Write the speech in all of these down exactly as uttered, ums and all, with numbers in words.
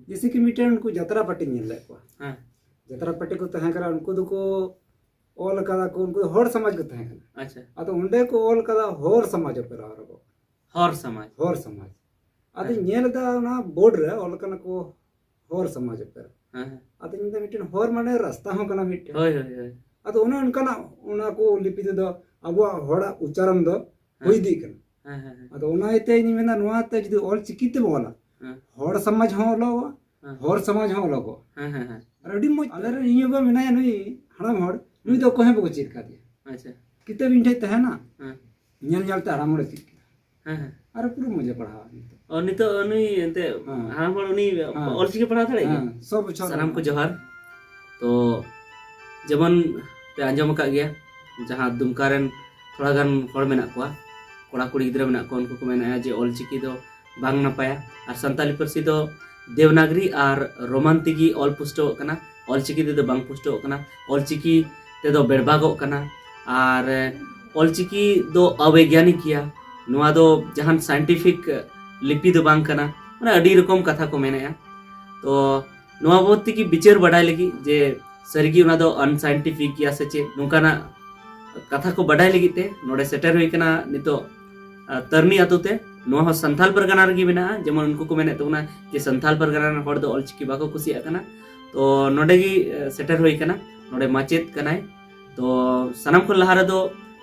ᱡᱮᱭᱥᱮ ᱠᱤ ᱢᱤᱫᱴᱮᱱ ᱩᱱᱠᱩ ᱡᱟᱛᱨᱟ ᱯᱟᱹᱴᱤᱧ ᱧᱮᱞ ᱞᱮᱫ ᱠᱚᱣᱟ᱾ ᱦᱮᱸ᱾ ᱡᱟᱛᱨᱟ ᱯᱟᱹᱴᱤ ᱠᱚ ᱛᱟᱦᱮᱸ ᱠᱟᱱᱟ, ᱩᱱᱠᱩ ᱫᱚᱠᱚ ᱚᱞ ᱟᱠᱟᱫᱟ ᱠᱚ, ᱩᱱᱠᱩ ᱫᱚ ᱦᱚᱲ ᱥᱚᱢᱟᱡᱽ ᱠᱚ ᱛᱟᱦᱮᱸ ᱠᱟᱱᱟ᱾ ᱟᱪᱪᱷᱟ᱾ ᱟᱫᱚ ᱚᱸᱰᱮ ᱠᱚ ᱚᱞ ᱟᱠᱟᱫᱟ ᱦᱚᱲ ᱥᱚᱢᱟᱡᱽ ᱚᱯᱮᱨᱟ ᱨᱮᱠᱚ᱾ ᱦᱚᱲ ᱥᱚᱢᱟᱡᱽ᱾ ᱦᱚᱲ ᱥᱚᱢᱟᱡᱽ᱾ ᱟᱫᱚᱧ ᱦᱮᱸ᱾ ᱧᱮᱞ ᱮᱫᱟ ᱚᱱᱟ ᱵᱳᱨᱰ ᱨᱮ ᱚᱞ ᱠᱟᱱᱟ ᱠᱚ ᱦᱚᱲ ᱥᱚᱢᱟᱡᱽ ᱚᱯᱮᱨᱟ᱾ ᱦᱮᱸ, ᱦᱮᱸ᱾ ᱟᱫᱚᱧ ᱢᱮᱱᱫᱟ ᱢᱤᱫᱴᱮᱱ ᱦᱚᱨ ᱢᱟᱱᱮ ᱨᱟᱥᱛᱟ ᱦᱚᱸ ᱠᱟᱱᱟ ᱢᱤᱫᱴᱮᱱ᱾ ᱦᱳᱭ, ᱦᱳᱭ, ᱦᱳᱭ᱾ ᱟᱫᱚ ᱚᱱᱮ ᱚᱱᱠᱟᱱᱟᱜ ᱚᱱᱟ ᱠᱚ ᱞᱤᱯᱤ ᱛᱮᱫᱚ ᱟᱵᱚᱣᱟᱜ ᱦᱚᱲᱟᱜ ᱩᱪᱪᱟᱨᱚᱱ ᱫᱚ ᱦᱮᱸ᱾ ᱦᱩᱭ ᱤᱫᱤᱜ ᱠᱟᱱᱟ᱾ ᱦᱮᱸ, ᱦᱮᱸ, ᱦᱮᱸ᱾ ᱟᱫᱚ ᱚᱱᱟ ᱤᱭᱟᱹᱛᱮ ᱤᱧ ᱢᱮᱱᱫᱟ ᱱᱚᱣᱟ ᱛᱮ ᱡᱩᱫᱤ ᱚᱞ ᱪᱤᱠᱤ ᱛᱮᱢ ᱚᱞᱟ, ᱦᱮᱸ᱾ ᱦᱚᱲ ᱥᱚᱢᱟᱡᱽ ᱦᱚᱸ ᱚᱞᱚᱜᱚᱜᱼᱟ, ᱦᱮᱸ᱾ ᱦᱚᱲ ᱥᱚᱢᱟᱡᱽ ᱦᱚᱸ ᱚᱞᱚᱜᱚᱜᱼᱟ᱾ ᱦᱮᱸ, ᱦᱮᱸ, ᱦᱮᱸ᱾ ᱟᱨ ᱟᱹᱰᱤ ᱢᱚᱡᱽ, ᱟᱞᱮᱨᱮᱱ ᱤᱧ ᱵᱟᱵᱟ ᱢᱮᱱᱟᱭᱟ, ᱱᱩᱭ ᱦᱟᱲᱟᱢ ᱦᱚᱲ, ᱱᱩᱭ ᱫᱚ ᱚᱠᱚᱭ ᱦᱚᱸ ᱵᱟᱠᱚ ᱪᱮᱫ ᱠᱟᱫᱮᱭᱟ᱾ ᱟᱪᱪᱷᱟ᱾ ᱠᱤᱛᱟᱹᱵ ᱤᱧ ᱴᱷᱮᱡ ᱛᱟᱦᱮᱱᱟ, ᱦᱮᱸ᱾ ᱧᱮᱞ ᱧᱮᱞ ᱛᱮ ᱦᱟᱲᱟᱢ ᱦᱚᱲᱮ ᱪᱮᱫ ᱠᱮᱫᱟ᱾ ᱦᱮᱸ, ᱦᱮᱸ᱾ ᱟᱨ ᱯᱩᱨᱟᱹ ᱢᱚᱡᱮ ᱯᱟᱲᱦᱟᱣᱟ ᱱᱤᱛᱚᱜ᱾ ᱚ, ᱱᱤᱛᱚᱜ ᱱᱩᱭ ᱮᱱᱛᱮ ᱦᱮᱸ᱾ ᱦᱟᱲᱟᱢ ᱦᱚᱲ ᱩᱱᱤ ᱦᱮᱸ᱾ ᱚᱞᱪᱤᱠᱤ ᱯᱟᱲᱦᱟᱣ ᱫᱟᱲᱮᱭᱟᱜ ᱜᱮᱭᱟ? ᱦᱮᱸ, ᱥᱚᱵ ᱵᱚᱪᱷᱚᱨ ᱥᱟᱱᱟᱢ ᱠᱚ ᱨᱮ᱾ ᱡᱚᱦᱟᱨ᱾ ᱛᱚ, ᱡᱮᱢᱚᱱ ᱯᱮ ᱟᱸᱡᱚᱢ ᱟᱠᱟᱫ ᱜᱮᱭᱟ, ᱡᱟᱦᱟᱸ ᱫᱩᱢᱠᱟ ᱨᱮᱱ ᱛᱷᱚᱲᱟ ᱜᱟᱱ ᱦᱚᱲ ᱢᱮᱱᱟᱜ ᱠᱚᱣᱟ, ᱠᱚᱲᱟ ᱠᱩᱲᱤ ᱜᱤᱫᱽᱨᱟᱹ ᱢᱮᱱᱟᱜ ᱠᱚᱣᱟ, ᱩᱱᱠᱩ ᱠᱚ ᱢᱮᱱᱮᱫᱼᱟ ᱡᱮ ᱚᱞᱪᱤᱠᱤ ᱫᱚ ᱵᱟᱝ ᱱᱟᱯᱟᱭᱟ, ᱟᱨ ᱥᱟᱱᱛᱟᱞᱤ ᱯᱟᱹᱨᱥᱤ ᱫᱚ ᱫᱮᱵᱽᱱᱟᱜᱽᱨᱤ ᱟᱨ ᱨᱳᱢᱟᱱ ᱛᱮᱜᱮ ᱚᱞ ᱯᱩᱥᱴᱟᱹᱣᱚᱜ ᱠᱟᱱᱟ, ᱚᱞᱪᱤᱠᱤ ᱛᱮᱫᱚ ᱵᱟᱝ ᱯᱩᱥᱴᱟᱹᱣᱚᱜ ᱠᱟᱱᱟ, ᱚᱞᱪᱤᱠᱤ ᱛᱮᱫᱚ ᱵᱮᱲᱵᱟᱜᱚᱜ ᱠᱟᱱᱟ, ᱟᱨ ᱚᱞᱪᱤᱠᱤ ᱫᱚ ᱚᱵᱳᱭᱜᱽᱜᱟᱱᱤᱠ ᱜᱮᱭᱟ, ᱱᱚᱣᱟ ᱫᱚ ᱡᱟᱦᱟᱱ ᱥᱟᱭᱮᱱᱴᱤᱯᱷᱤᱠ ᱞᱤᱯᱤ ᱫᱚ ᱵᱟᱝ ᱠᱟᱱᱟ, ᱢᱟᱱᱮ ᱟᱹᱰᱤ ᱨᱚᱠᱚᱢ ᱠᱟᱛᱷᱟ ᱠᱚ ᱢᱮᱱᱮᱜᱼᱟ᱾ ᱛᱚ ᱱᱚᱣᱟ ᱵᱟᱵᱚᱫ ᱛᱮᱜᱮ ᱵᱤᱪᱟᱹᱨ ᱵᱟᱰᱟᱭ ᱞᱟᱹᱜᱤᱫ ᱡᱮ ᱥᱟᱹᱨᱤᱜᱮ ᱚᱱᱟ ᱫᱚ ᱟᱱᱥᱟᱭᱮᱱᱴᱤᱯᱷᱤᱠ ᱜᱮᱭᱟ ᱥᱮ ᱪᱮᱫ, ᱱᱚᱝᱠᱟᱱᱟᱜ ᱠᱟᱛᱷᱟ ᱠᱚ ᱵᱟᱰᱟᱭ ᱞᱟᱹᱜᱤᱫ ᱛᱮ ᱱᱚᱰᱮ ᱥᱮᱴᱮᱨ ᱦᱩᱭ ᱠᱟᱱᱟ ᱱᱤᱛᱚᱜ, ᱟ, ᱛᱟᱹᱨᱱᱤ ᱟᱛᱳ ᱛᱮ᱾ ᱱᱚᱣᱟ ᱦᱚᱸ ᱥᱟᱱᱛᱟᱞ ᱯᱟᱨᱜᱟᱱᱟ ᱨᱮᱜᱮ ᱢᱮᱱᱟᱜᱼᱟ᱾ ᱡᱮᱢᱚᱱ ᱩᱱᱠᱩ ᱠᱚ ᱢᱮᱱᱮᱫ ᱛᱟᱵᱚᱱᱟ ᱡᱮ ᱥᱟᱱᱛᱟᱞ ᱯᱟᱨᱜᱟᱱᱟ ᱨᱮᱱ ᱦᱚᱲ ᱫᱚ ᱚᱞᱪᱤᱠᱤ ᱵᱟᱠᱚ ᱠᱩᱥᱤᱭᱟᱜ ᱠᱟᱱᱟ᱾ ᱛᱚ ᱱᱚᱰᱮ ᱜᱮ, ᱮ, ᱥᱮᱴᱮᱨ ᱦᱩᱭ ᱠᱟᱱᱟ᱾ ᱱᱚᱰᱮ ᱢᱟᱪᱮᱫ ᱠᱟᱱᱟᱭ᱾ ᱛᱚ ᱥᱟᱱᱟᱢ ᱠᱷᱚᱱ ᱞᱟᱦᱟ ᱨᱮᱫᱚ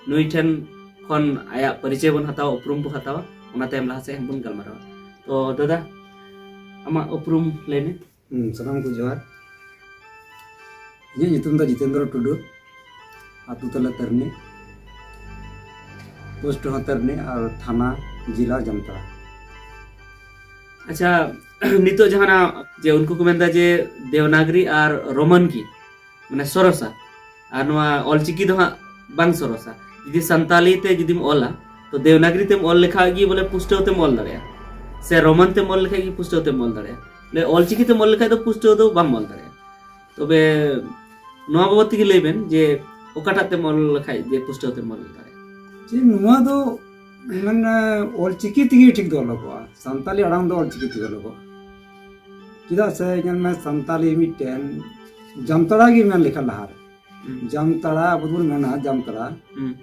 ᱱᱩᱭ ᱴᱷᱮᱱ ᱠᱷᱚᱱ ᱟᱭᱟᱜ ᱯᱚᱨᱤᱪᱚᱭ ᱵᱚᱱ ᱦᱟᱛᱟᱣᱟ, ᱩᱯᱨᱩᱢ ᱵᱚᱱ ᱦᱟᱛᱟᱣᱟ, ᱚᱱᱟ ᱛᱟᱭᱚᱢ ᱞᱟᱦᱟ ᱥᱮᱫ ᱵᱚᱱ ᱜᱟᱞᱢᱟᱨᱟᱣᱟ᱾ ᱛᱚ ᱫᱟᱫᱟ, ᱟᱢᱟᱜ ᱩᱯᱨᱩᱢ ᱞᱟᱹᱭ ᱢᱮ᱾ ᱦᱩᱸ, ᱥᱟᱱᱟᱢ ᱠᱚ ᱡᱚᱦᱟᱨ᱾ ᱤᱧᱟᱹᱜ ᱧᱩᱛᱩᱢ ᱫᱚ ᱡᱤᱛᱮᱱᱫᱨᱚ ᱴᱩᱰᱩ, ᱟᱹᱛᱩ ᱛᱟᱞᱮ ᱛᱟᱹᱨᱱᱤ, ᱯᱳᱥᱴ ᱦᱚᱸ ᱛᱟᱹᱨᱱᱤ ᱟᱨ ᱛᱷᱟᱱᱟ ᱡᱮᱞᱟ ᱡᱟᱢᱛᱟᱲᱟ᱾ ᱟᱪᱪᱷᱟ, ᱱᱤᱛᱚᱜ ᱡᱟᱦᱟᱱᱟᱜ ᱡᱮ ᱩᱱᱠᱩ ᱠᱚ ᱢᱮᱱᱫᱟ ᱡᱮ ᱫᱮᱣᱱᱟᱜᱽᱨᱤ ᱟᱨ ᱨᱳᱢᱟᱱ ᱠᱤ ᱢᱟᱱᱮ ᱥᱚᱨᱚᱥᱟ, ᱟᱨ ᱱᱚᱣᱟ ᱚᱞᱪᱤᱠᱤ ᱫᱚ ᱦᱟᱸᱜ ᱵᱟᱝ ᱥᱚᱨᱚᱥᱟ᱾ ᱡᱩᱫᱤ ᱥᱟᱱᱛᱟᱞᱤ ᱛᱮ ᱡᱩᱫᱤᱢ ᱚᱞᱟ, ᱛᱚ ᱫᱮᱣᱱᱟᱜᱽᱨᱤ ᱛᱮᱢ ᱚᱞ ᱞᱮᱠᱷᱟᱡ ᱜᱮ ᱵᱚᱞᱮ ᱯᱩᱥᱴᱟᱹᱣ ᱛᱮᱢ ᱚᱞ ᱫᱟᱲᱮᱭᱟᱜᱼᱟ, ᱥᱮ ᱨᱳᱢᱟᱱ ᱛᱮᱢ ᱚᱞ ᱞᱮᱠᱷᱟᱡ ᱜᱮ ᱯᱩᱥᱴᱟᱹᱣ ᱛᱮᱢ ᱚᱞ ᱫᱟᱲᱮᱭᱟᱜᱼᱟ᱾ ᱵᱚᱞᱮ ᱚᱞᱪᱤᱠᱤ ᱛᱮᱢ ᱚᱞ ᱞᱮᱠᱷᱟᱡ ᱫᱚ ᱯᱩᱥᱴᱟᱹᱣ ᱫᱚ ᱵᱟᱢ ᱚᱞ ᱫᱟᱲᱮᱭᱟᱜᱼᱟ᱾ ᱛᱚᱵᱮ ᱱᱚᱣᱟ ᱵᱟᱵᱚᱫ ᱛᱮᱜᱮ ᱞᱟᱹᱭ ᱵᱮᱱ ᱡᱮ ᱚᱠᱟᱴᱟᱜ ᱛᱮᱢ ᱚᱞ ᱞᱮᱠᱷᱟᱡ ᱡᱮ ᱯᱩᱥᱴᱟᱹᱣ ᱛᱮᱢ ᱚᱞ ᱫᱟᱲᱮᱭᱟᱜᱼᱟ᱾ ᱪᱮᱫ ᱱᱚᱣᱟ ᱫᱚ ᱢᱟᱱᱮ ᱚᱞᱪᱤᱠᱤ ᱛᱮᱜᱮ ᱴᱷᱤᱠ ᱫᱚ ᱚᱞᱚᱜᱚᱜᱼᱟ, ᱥᱟᱱᱛᱟᱞᱤ ᱟᱲᱟᱝ ᱫᱚ ᱚᱞᱪᱤᱠᱤ ᱛᱮᱜᱮ ᱚᱞᱚᱜᱚᱜᱼᱟ᱾ ᱪᱮᱫᱟᱜ ᱥᱮ ᱧᱮᱞ ᱢᱮ, ᱥᱟᱱᱛᱟᱞᱤ ᱢᱤᱫᱴᱮᱱ ᱡᱟᱢᱛᱟᱲᱟ ᱜᱮ ᱢᱮᱱ ᱞᱮᱠᱷᱟᱱ ᱞᱟᱦᱟᱨᱮ᱾ ᱦᱩᱸ᱾ ᱡᱟᱢᱛᱟᱲᱟ, ᱟᱵᱚ ᱵᱚᱱ ᱢᱮᱱᱟ ᱡᱟᱢᱛᱟᱲᱟ᱾ ᱦᱩᱸ᱾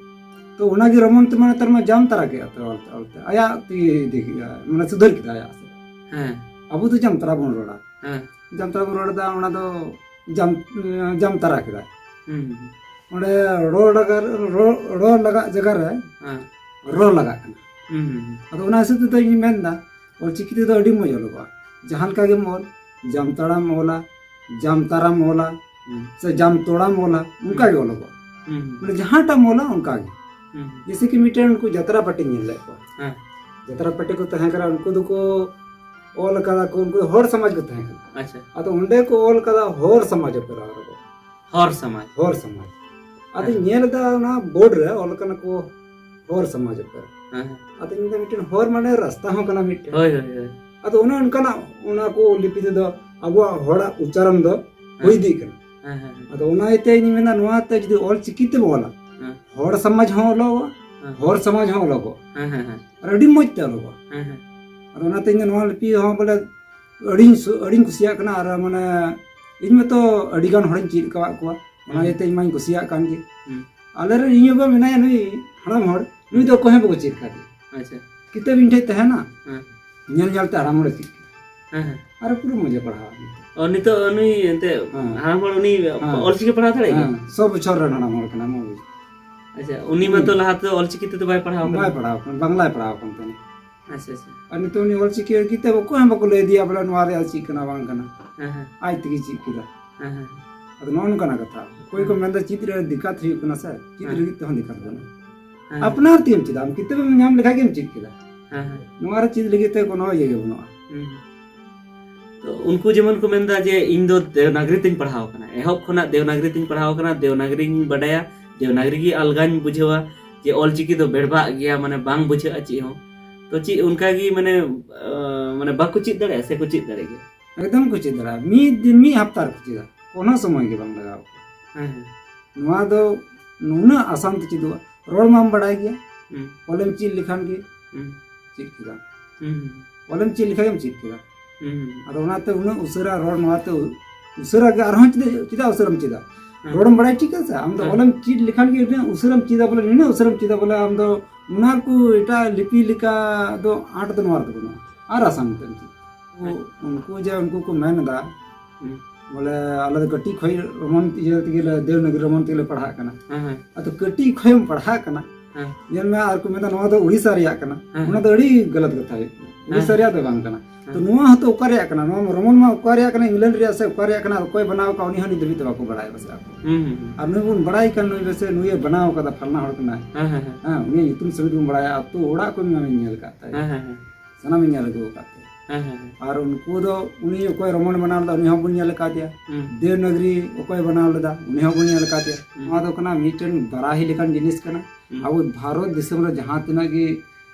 ᱛᱚ ᱚᱱᱟᱜᱮ ᱨᱚᱢᱚᱱ ᱛᱮ ᱢᱟ ᱱᱮᱛᱟᱨ ᱢᱟ ᱡᱟᱢᱛᱟᱲᱟ ᱠᱮᱫᱟ ᱛᱚ, ᱚᱞᱛᱮ, ᱚᱞᱛᱮ᱾ ᱟᱭᱟᱜ ᱛᱮᱜᱮ ᱤᱫᱤ ᱠᱮᱫᱟ, ᱢᱟᱱᱮ ᱥᱩᱫᱷᱟᱹᱨ ᱠᱮᱫᱟ ᱟᱭᱟᱜ ᱥᱮ᱾ ᱦᱮᱸ᱾ ᱟᱵᱚ ᱫᱚ ᱡᱟᱢᱛᱟᱲᱟ ᱵᱚᱱ ᱨᱚᱲᱟ᱾ ᱦᱮᱸ᱾ ᱡᱟᱢᱛᱟᱲᱟ ᱵᱚᱱ ᱨᱚᱲ ᱮᱫᱟ, ᱚᱱᱟ ᱫᱚ ᱡᱟᱢ-, ᱡᱟᱢᱛᱟᱲᱟ ᱠᱮᱫᱟ᱾ ᱦᱩᱸ, ᱦᱩᱸ, ᱦᱩᱸ᱾ ᱚᱸᱰᱮ ᱨᱚᱲ ᱞᱟᱜᱟ-, ᱨᱚᱲ, ᱨᱚᱲ ᱞᱟᱜᱟᱜ ᱡᱟᱭᱜᱟ ᱨᱮ ᱦᱮᱸ᱾ ᱨᱚᱲ ᱞᱟᱜᱟᱜ ᱠᱟᱱᱟ᱾ ᱦᱩᱸ, ᱦᱩᱸ, ᱦᱩᱸ᱾ ᱟᱫᱚ ᱚᱱᱟ ᱦᱤᱥᱟᱹᱵ ᱛᱮᱫᱚ ᱤᱧ ᱢᱮᱱᱫᱟ, ᱚᱞᱪᱤᱠᱤ ᱛᱮᱫᱚ ᱟᱹᱰᱤ ᱢᱚᱡᱽ ᱚᱞᱚᱜᱚᱜᱼᱟ᱾ ᱡᱟᱦᱟᱸ ᱞᱮᱠᱟ ᱜᱮᱢ ᱚᱞ, ᱡᱟᱢᱛᱟᱲᱟᱢ ᱚᱞᱟ, ᱡᱟᱢᱛᱟᱨᱟᱢ ᱚᱞᱟ, ᱦᱩᱸ᱾ ᱥᱮ ᱡᱟᱢᱛᱚᱲᱟᱢ ᱚᱞᱟ, ᱚᱱᱠᱟ ᱜᱮ ᱚᱞᱚᱜᱚᱜᱼᱟ᱾ ᱦᱩᱸ, ᱦᱩᱸ᱾ ᱢᱟᱱᱮ ᱡᱟᱦᱟᱸᱴᱟᱜ ᱮᱢ ᱚᱞᱟ, ᱚᱱᱠᱟ ᱜᱮ᱾ ᱦᱩᱸ, ᱦᱩᱸ᱾ ᱡᱮᱭᱥᱮ ᱠᱤ ᱢᱤᱫᱴᱮᱱ ᱩᱱᱠᱩ ᱡᱟᱛᱨᱟ ᱯᱟᱹᱴᱤᱧ ᱧᱮᱞ ᱞᱮᱫ ᱠᱚᱣᱟ᱾ ᱦᱮᱸ᱾ ᱡᱟᱛᱨᱟ ᱯᱟᱹᱴᱤ ᱠᱚ ᱛᱟᱦᱮᱸ ᱠᱟᱱᱟ, ᱩᱱᱠᱩ ᱫᱚᱠᱚ ᱚᱞ ᱟᱠᱟᱫᱟ ᱠᱚ, ᱩᱱᱠᱩ ᱫᱚ ᱦᱚᱲ ᱥᱚᱢᱟᱡᱽ ᱠᱚ ᱛᱟᱦᱮᱸ ᱠᱟᱱᱟ᱾ ᱟᱪᱪᱷᱟ᱾ ᱟᱫᱚ ᱚᱸᱰᱮ ᱠᱚ ᱚᱞ ᱟᱠᱟᱫᱟ ᱦᱚᱲ ᱥᱚᱢᱟᱡᱽ ᱚᱯᱮᱨᱟ ᱨᱮ᱾ ᱦᱚᱲ ᱥᱚᱢᱟᱡᱽ᱾ ᱦᱚᱲ ᱥᱚᱢᱟᱡᱽ᱾ ᱟᱫᱚᱧ ᱦᱮᱸ᱾ ᱧᱮᱞ ᱮᱫᱟ ᱚᱱᱟ ᱵᱳᱨᱰ ᱨᱮ ᱚᱞ ᱠᱟᱱᱟ ᱠᱚ ᱦᱚᱲ ᱥᱚᱢᱟᱡᱽ ᱚᱯᱮᱨᱟ᱾ ᱦᱮᱸ, ᱦᱮᱸ᱾ ᱟᱫᱚᱧ ᱢᱮᱱᱫᱟ, ᱢᱤᱫᱴᱮᱱ ᱦᱚᱨ ᱢᱟᱱᱮ ᱨᱟᱥᱛᱟ ᱦᱚᱸ ᱠᱟᱱᱟ ᱢᱤᱫᱴᱮᱱ᱾ ᱦᱳᱭ, ᱦᱳᱭ, ᱦᱳᱭ᱾ ᱟᱫᱚ ᱚᱱᱮ ᱚᱱᱠᱟᱱᱟᱜ ᱚᱱᱟ ᱠᱚ ᱞᱤᱯᱤ ᱛᱮᱫᱚ ᱟᱵᱚᱣᱟᱜ ᱦᱚᱲᱟᱜ ᱩᱪᱪᱟᱨᱚᱱ ᱫᱚ ᱦᱩᱭ ᱦᱮᱸ᱾ ᱤᱫᱤᱜ ᱠᱟᱱᱟ᱾ ᱦᱮᱸ, ᱦᱮᱸ, ᱦᱮᱸ᱾ ᱟᱫᱚ ᱚᱱᱟ ᱤᱭᱟᱹᱛᱮ ᱤᱧ ᱢᱮᱱᱟ, ᱱᱚᱣᱟ ᱛᱮ ᱡᱩᱫᱤ ᱚᱞ ᱪᱤᱠᱤ ᱛᱮᱵᱚ ᱚᱞᱟ, ᱦᱮᱸ᱾ ᱦᱚᱲ ᱥᱚᱢᱟᱡᱽ ᱦᱚᱸ ᱚᱞᱚᱜᱚᱜᱼᱟ, ᱦᱮᱸ᱾ ᱦᱚᱲ ᱥᱚᱢᱟᱡᱽ ᱦᱚᱸ ᱚᱞᱚᱜᱚᱜᱼᱟ᱾ ᱦᱮᱸ, ᱦᱮᱸ, ᱦᱮᱸ᱾ ᱟᱨ ᱟᱹᱰᱤ ᱢᱚᱡᱽ ᱛᱮ ᱚᱞᱚᱜᱚᱜᱼᱟ᱾ ᱦᱮᱸ, ᱦᱮᱸ᱾ ᱟᱫᱚ ᱚᱱᱟᱛᱮ ᱤᱧ ᱫᱚ ᱱᱚᱣᱟ ᱞᱤᱯᱤ ᱦᱚᱸ ᱵᱚᱞᱮ ᱟᱹᱰᱤᱧ ᱥᱩ-, ᱟᱹᱰᱤᱧ ᱠᱩᱥᱤᱭᱟᱜ ᱠᱟᱱᱟ᱾ ᱟᱨ ᱢᱟᱱᱮ ᱤᱧ ᱢᱟᱛᱚ ᱟᱹᱰᱤ ᱜᱟᱱ ᱦᱚᱲᱤᱧ ᱪᱮᱫ ᱟᱠᱟᱫ ᱠᱚᱣᱟ, ᱚᱱᱟ ᱦᱩᱸ᱾ ᱤᱭᱟᱹᱛᱮ ᱤᱧ ᱢᱟᱧ ᱠᱩᱥᱤᱭᱟᱜ ᱠᱟᱱ ᱜᱮ᱾ ᱦᱩᱸ᱾ ᱟᱞᱮ ᱨᱮᱱ ᱤᱧ ᱵᱟᱵᱟ ᱢᱮᱱᱟᱭᱟ, ᱱᱩᱭ ᱦᱟᱲᱟᱢ ᱦᱚᱲ, ᱱᱩᱭ ᱫᱚ ᱚᱠᱚᱭ ᱦᱚᱸ ᱵᱟᱠᱚ ᱪᱮᱫ ᱟᱠᱟᱫᱮᱭᱟ᱾ ᱟᱪᱪᱷᱟ᱾ ᱠᱤᱛᱟᱹᱵ ᱤᱧ ᱴᱷᱮᱡ ᱛᱟᱦᱮᱱᱟ, ᱦᱮᱸ᱾ ᱧᱮᱞ ᱧᱮᱞ ᱛᱮ ᱦᱟᱲᱟᱢ ᱦᱚᱲᱮ ᱪᱮᱫ ᱠᱮᱫᱟ᱾ ᱦᱮᱸ, ᱦᱮᱸ᱾ ᱟᱨ ᱯᱩᱨᱟᱹ ᱢᱚᱡᱮ ᱯᱟᱲᱦᱟᱣᱟ᱾ ᱚ, ᱱᱤᱛᱚᱜ ᱱᱩᱭ ᱮᱱᱛᱮ ᱦᱮᱸ᱾ ᱦᱟᱲᱟᱢ ᱦᱚᱲ ᱩᱱᱤ ᱦᱮᱸ᱾ ᱚᱞᱪᱤᱠᱤ ᱯᱟᱲᱦᱟᱣ ᱫᱟᱲᱮᱭᱟᱜ ᱜᱮᱭᱟ? ᱦᱮᱸ, ᱥᱚ ᱵᱚᱪᱷᱚᱨ ᱨᱮᱱ ᱦᱟᱲᱟᱢ ᱦᱚᱲ ᱠᱟᱱᱟᱭ, ᱢᱚᱡᱽ᱾ ᱟᱪᱪᱷᱟ, ᱩᱱᱤ ᱦᱩᱸ᱾ ᱢᱟᱛᱚ ᱞᱟᱦᱟ ᱛᱮᱫᱚ ᱚᱞᱪᱤᱠᱤ ᱛᱮᱫᱚ ᱵᱟᱭ ᱯᱟᱲᱦᱟᱣ ᱠᱟᱱᱟ᱾ ᱵᱟᱭ ᱯᱟᱲᱦᱟᱣ ᱠᱟᱱᱟ, ᱵᱟᱝᱞᱟᱭ ᱯᱟᱲᱦᱟᱣ ᱠᱟᱱ ᱛᱟᱦᱮᱱᱟ᱾ ᱟᱪᱪᱷᱟ, ᱟᱪᱪᱷᱟ᱾ ᱟᱨ ᱱᱤᱛᱚᱜ ᱩᱱᱤ ᱚᱞᱪᱤᱠᱤ ᱠᱤᱛᱟᱹᱵ ᱚᱠᱚᱭ ᱦᱚᱸ ᱵᱟᱠᱚ ᱞᱟᱹᱭ ᱟᱫᱮᱭᱟ ᱵᱚᱞᱮ ᱱᱚᱣᱟ ᱨᱮᱭᱟᱜ ᱪᱮᱫ ᱠᱟᱱᱟ ᱵᱟᱝ ᱠᱟᱱᱟ᱾ ᱦᱮᱸ, ᱦᱮᱸ᱾ ᱟᱡ ᱛᱮᱜᱮ ᱪᱮᱫ ᱠᱮᱫᱟ᱾ ᱦᱮᱸ, ᱦᱮᱸ᱾ ᱟᱫᱚ ᱱᱚᱜᱼᱚ ᱱᱚᱝᱠᱟᱱᱟᱜ ᱠᱟᱛᱷᱟ᱾ ᱚᱠᱚᱭ ᱠᱚ ᱦᱮᱸ᱾ ᱢᱮᱱᱫᱟ ᱪᱮᱫ ᱨᱮ ᱫᱤᱠᱠᱟᱛ ᱦᱩᱭᱩᱜ ᱠᱟᱱᱟ ᱥᱮ, ᱪᱮᱫ ᱦᱮᱸ᱾ ᱞᱟᱹᱜᱤᱫ ᱛᱮᱦᱚᱸ ᱫᱤᱠᱠᱟᱛ ᱵᱟᱹᱱᱩᱜᱼᱟ᱾ ᱦᱮᱸ, ᱦᱮᱸ᱾ ᱟᱯᱱᱟᱨ ᱛᱮᱜᱮᱢ ᱪᱮᱫᱟ, ᱟᱢ ᱠᱤᱛᱟᱹᱵ ᱮᱢ ᱧᱟᱢ ᱞᱮᱠᱷᱟᱡ ᱜᱮᱢ ᱪᱮᱫ ᱠᱮᱫᱟ᱾ ᱦᱮᱸ, ᱦᱮᱸ᱾ ᱱᱚᱣᱟ ᱨᱮ ᱪᱮᱫ ᱞᱟᱹᱜᱤᱫ ᱛᱮ ᱠᱳᱱᱳ ᱤᱭᱟᱹ ᱜᱮ ᱵᱟᱹᱱᱩᱜᱼᱟ᱾ ᱦᱩᱸ᱾ ᱛᱚ ᱩᱱᱠᱩ ᱡᱮᱢᱚᱱ ᱠᱚ ᱢᱮᱱᱫᱟ ᱡᱮ ᱤᱧ ᱫᱚ ᱫᱮᱵᱽᱱᱟᱜᱽᱨᱤ ᱛᱤᱧ ᱯᱟᱲᱦᱟᱣ ᱠᱟᱱᱟ, ᱮᱦᱚᱵ ᱠᱷᱚᱱᱟᱜ ᱫᱮᱵᱽᱱᱟᱜᱽᱨᱤ ᱛᱤᱧ ᱯᱟᱲᱦᱟᱣ ᱠᱟᱱᱟ, ᱫᱮᱵᱽᱱᱟᱜᱽᱨᱤᱧ ᱵᱟᱰᱟᱭᱟ, ᱫᱮᱵᱽᱱᱟᱜᱽᱨᱤ ᱜᱮ ᱟᱞᱜᱟᱧ ᱵᱩᱡᱷᱟᱹᱣᱟ, ᱡᱮ ᱚᱞᱪᱤᱠᱤ ᱫᱚ ᱵᱮᱲᱵᱟᱜ ᱜᱮᱭᱟ, ᱢᱟᱱᱮ ᱵᱟᱝ ᱵᱩᱡᱷᱟᱹᱜᱼᱟ ᱪᱮᱫ ᱦᱚᱸ᱾ ᱛᱚ ᱪᱮᱫ ᱚᱱᱠᱟ ᱜᱮ ᱢᱟᱱᱮ, ᱟᱸ, ᱢᱟᱱᱮ ᱵᱟᱠᱚ ᱪᱮᱫ ᱫᱟᱲᱮᱭᱟᱜᱼᱟ ᱥᱮ ᱠᱚ ᱪᱮᱫ ᱫᱟᱲᱮᱭᱟᱜ ᱜᱮᱭᱟ? ᱮᱠᱫᱚᱢ ᱠᱚ ᱪᱮᱫ ᱫᱟᱲᱮᱭᱟᱜᱼᱟ, ᱢᱤᱫ ᱫᱤᱱ, ᱢᱤᱫ ᱦᱟᱯᱛᱟ ᱨᱮᱠᱚ ᱪᱮᱫᱟ, ᱠᱳᱱᱳ ᱥᱚᱢᱚᱭ ᱜᱮ ᱵᱟᱝ ᱞᱟᱜᱟᱣ ᱠᱚᱣᱟ᱾ ᱦᱮᱸ, ᱦᱮᱸ᱾ ᱱᱚᱣᱟ ᱫᱚ ᱱᱩᱱᱟᱹᱜ ᱟᱥᱟᱱ ᱛᱮ ᱪᱮᱫᱚᱜᱼᱟ, ᱨᱚᱲ ᱢᱟᱢ ᱵᱟᱲᱟᱭ ᱜᱮᱭᱟ, ᱦᱩᱸ᱾ ᱚᱞᱮᱢ ᱪᱮᱫ ᱞᱮᱠᱷᱟᱱ ᱜᱮ ᱦᱩᱸ᱾ ᱪᱮᱫ ᱠᱮᱫᱟ᱾ ᱦᱩᱸ, ᱦᱩᱸ᱾ ᱚᱞᱮᱢ ᱪᱮᱫ ᱞᱮᱠᱷᱟᱱ ᱜᱮᱢ ᱪᱮᱫ ᱠᱮᱫᱟ᱾ ᱦᱩᱸ᱾ ᱟᱫᱚ ᱚᱱᱟᱛᱮ ᱩᱱᱟᱹᱜ ᱩᱥᱟᱹᱨᱟ ᱨᱚᱲ, ᱱᱚᱣᱟᱛᱮ ᱩᱥᱟᱹᱨᱟ ᱜᱮ ᱟᱨᱦᱚᱸ ᱪᱮᱫᱟᱜ, ᱪᱮᱫᱟᱜ ᱩᱥᱟᱹᱨᱟᱢ ᱪᱮᱫᱟ? ᱦᱮᱸ᱾ ᱨᱚᱲᱮᱢ ᱵᱟᱲᱟᱭ ᱴᱷᱤᱠᱟ ᱥᱮ? ᱟᱢ ᱫᱚ ᱦᱮᱸ᱾ ᱚᱞᱮᱢ ᱪᱮᱫ ᱞᱮᱠᱷᱟᱱ ᱜᱮ ᱩᱱᱟᱹᱜ ᱩᱥᱟᱹᱨᱟᱢ ᱪᱮᱫᱟ, ᱵᱚᱞᱮ ᱱᱩᱱᱟᱹᱜ ᱩᱥᱟᱹᱨᱟᱢ ᱪᱮᱫᱟ, ᱵᱚᱞᱮ ᱟᱢ ᱫᱚ ᱚᱱᱟ ᱠᱚ ᱮᱴᱟᱜ ᱞᱤᱯᱤ ᱞᱮᱠᱟ ᱫᱚ ᱟᱸᱴ ᱫᱚ ᱱᱚᱣᱟ ᱨᱮᱫᱚ ᱵᱟᱹᱱᱩᱜᱼᱟ᱾ ᱟᱨ ᱟᱥᱟᱱ ᱛᱮᱢ ᱪᱮᱫ᱾ ᱦᱮᱸ᱾ ᱩᱱᱠᱩ ᱡᱮ ᱩᱱᱠᱩ ᱠᱚ ᱢᱮᱱ ᱮᱫᱟ, ᱦᱩᱸ᱾ ᱵᱚᱞᱮ ᱟᱞᱮ ᱫᱚ ᱠᱟᱹᱴᱤᱡ ᱠᱷᱚᱡ ᱨᱳᱢᱟᱱ ᱤᱭᱟᱹ ᱛᱮᱜᱮ ᱞᱮ, ᱫᱮᱵᱽᱱᱟᱜᱚᱨᱤ ᱨᱳᱢᱟᱱ ᱛᱮᱜᱮ ᱞᱮ ᱯᱟᱲᱦᱟᱜ ᱠᱟᱱᱟ᱾ ᱦᱮᱸ, ᱦᱮᱸ᱾ ᱟᱫᱚ ᱠᱟᱹᱴᱤᱡ ᱠᱷᱚᱡ ᱮᱢ ᱯᱟᱲᱦᱟᱜ ᱠᱟᱱᱟ, ᱦᱮᱸ᱾ ᱧᱮᱞ ᱢᱮ, ᱟᱨ ᱠᱚ ᱢᱮᱱᱫᱟ ᱱᱚᱣᱟ ᱫᱚ ᱩᱲᱤᱥᱥᱟ ᱨᱮᱭᱟᱜ ᱠᱟᱱᱟ᱾ ᱦᱮᱸ᱾ ᱚᱱᱟ ᱫᱚ ᱟᱹᱰᱤ ᱜᱟᱞᱟᱛ ᱠᱟᱛᱷᱟ ᱦᱩᱭᱩᱜ ᱠᱟᱱᱟ᱾ ᱦᱮᱸ᱾ ᱩᱲᱤᱥᱥᱟ ᱨᱮᱭᱟᱜ ᱫᱚ ᱵᱟᱝ ᱠᱟᱱᱟ᱾ ᱦᱮᱸ᱾ ᱛᱚ ᱱᱚᱣᱟ ᱦᱚᱸᱛᱚ ᱚᱠᱟ ᱨᱮᱭᱟᱜ ᱠᱟᱱᱟ? ᱱᱚᱣᱟ ᱨᱳᱢᱟᱱ ᱢᱟ ᱚᱠᱟ ᱨᱮᱭᱟᱜ ᱠᱟᱱᱟ? ᱤᱝᱞᱮᱱᱰ ᱨᱮᱭᱟᱜ ᱥᱮ ᱚᱠᱟ ᱨᱮᱭᱟᱜ ᱠᱟᱱᱟ? ᱟᱨ ᱚᱠᱚᱭ ᱵᱮᱱᱟᱣ ᱟᱠᱟᱫ, ᱩᱱᱤ ᱦᱚᱸ ᱱᱤᱛ ᱫᱷᱟᱹᱵᱤᱡ ᱛᱮ ᱵᱟᱠᱚ ᱵᱟᱲᱟᱭᱟ ᱯᱟᱥᱮ ᱟᱠᱚ᱾ ᱦᱩᱸ, ᱦᱩᱸ, ᱦᱩᱸ᱾ ᱟᱨ ᱱᱩᱭ ᱵᱚᱱ ᱵᱟᱲᱟᱭ ᱠᱟᱱ ᱱᱩᱭ ᱯᱟᱥᱮ ᱱᱩᱭᱮ ᱵᱮᱱᱟᱣ ᱟᱠᱟᱫᱟ, ᱯᱷᱟᱞᱱᱟ ᱦᱚᱲ ᱠᱟᱱᱟᱭ᱾ ᱦᱮᱸ, ᱦᱮᱸ, ᱦᱮᱸ᱾ ᱦᱮᱸ, ᱩᱱᱤᱭᱟᱜ ᱧᱩᱛᱩᱢ ᱥᱚᱢᱮᱛ ᱵᱚᱱ ᱵᱟᱲᱟᱭᱟ, ᱟᱹᱛᱩ ᱚᱲᱟᱜ ᱠᱚ ᱧᱮᱞ ᱟᱠᱟᱫ ᱛᱟᱭᱟ᱾ ᱦᱮᱸ, ᱦᱮᱸ, ᱦᱮᱸ᱾ ᱥᱟᱱᱟᱢᱤᱧ ᱧᱮᱞ ᱟᱹᱜᱩ ᱟᱠᱟᱫ ᱛᱟᱭᱟ᱾ ᱦᱮᱸ, ᱦᱮᱸ, ᱦᱮᱸ᱾ ᱟᱨ ᱩᱱᱠᱩ ᱫᱚ ᱩᱱᱤ ᱚᱠᱚᱭ ᱨᱳᱢᱟᱱ ᱵᱮᱱᱟᱣ ᱞᱮᱫᱟ, ᱩᱱᱤ ᱦᱚᱸ ᱵᱚᱱ ᱧᱮᱞ ᱟᱠᱟᱫᱮᱭᱟ᱾ ᱦᱩᱸ᱾ ᱫᱮᱵᱽᱱᱟᱜᱚᱨᱤ ᱚᱠᱚᱭ ᱵᱮᱱᱟᱣ ᱞᱮᱫᱟ, ᱩᱱᱤ ᱦᱚᱸ ᱵᱚᱱ ᱧᱮᱞ ᱟᱠᱟᱫᱮᱭᱟ᱾ ᱦᱩᱸ᱾ ᱱᱚᱣᱟ ᱫᱚ ᱠᱟᱱᱟ ᱢᱤᱫᱴᱮᱱ ᱵᱟᱨᱟᱦᱤ ᱞᱮᱠᱟᱱ ᱡᱤᱱᱤᱥ ᱠᱟᱱᱟ᱾ ᱦᱩᱸ᱾ ᱟᱵᱚ ᱵᱷᱟᱨᱚᱛ ᱫᱤᱥᱚᱢ ᱨᱮ ᱡᱟᱦᱟᱸ ᱛᱤᱱᱟᱹᱜ ᱜᱮ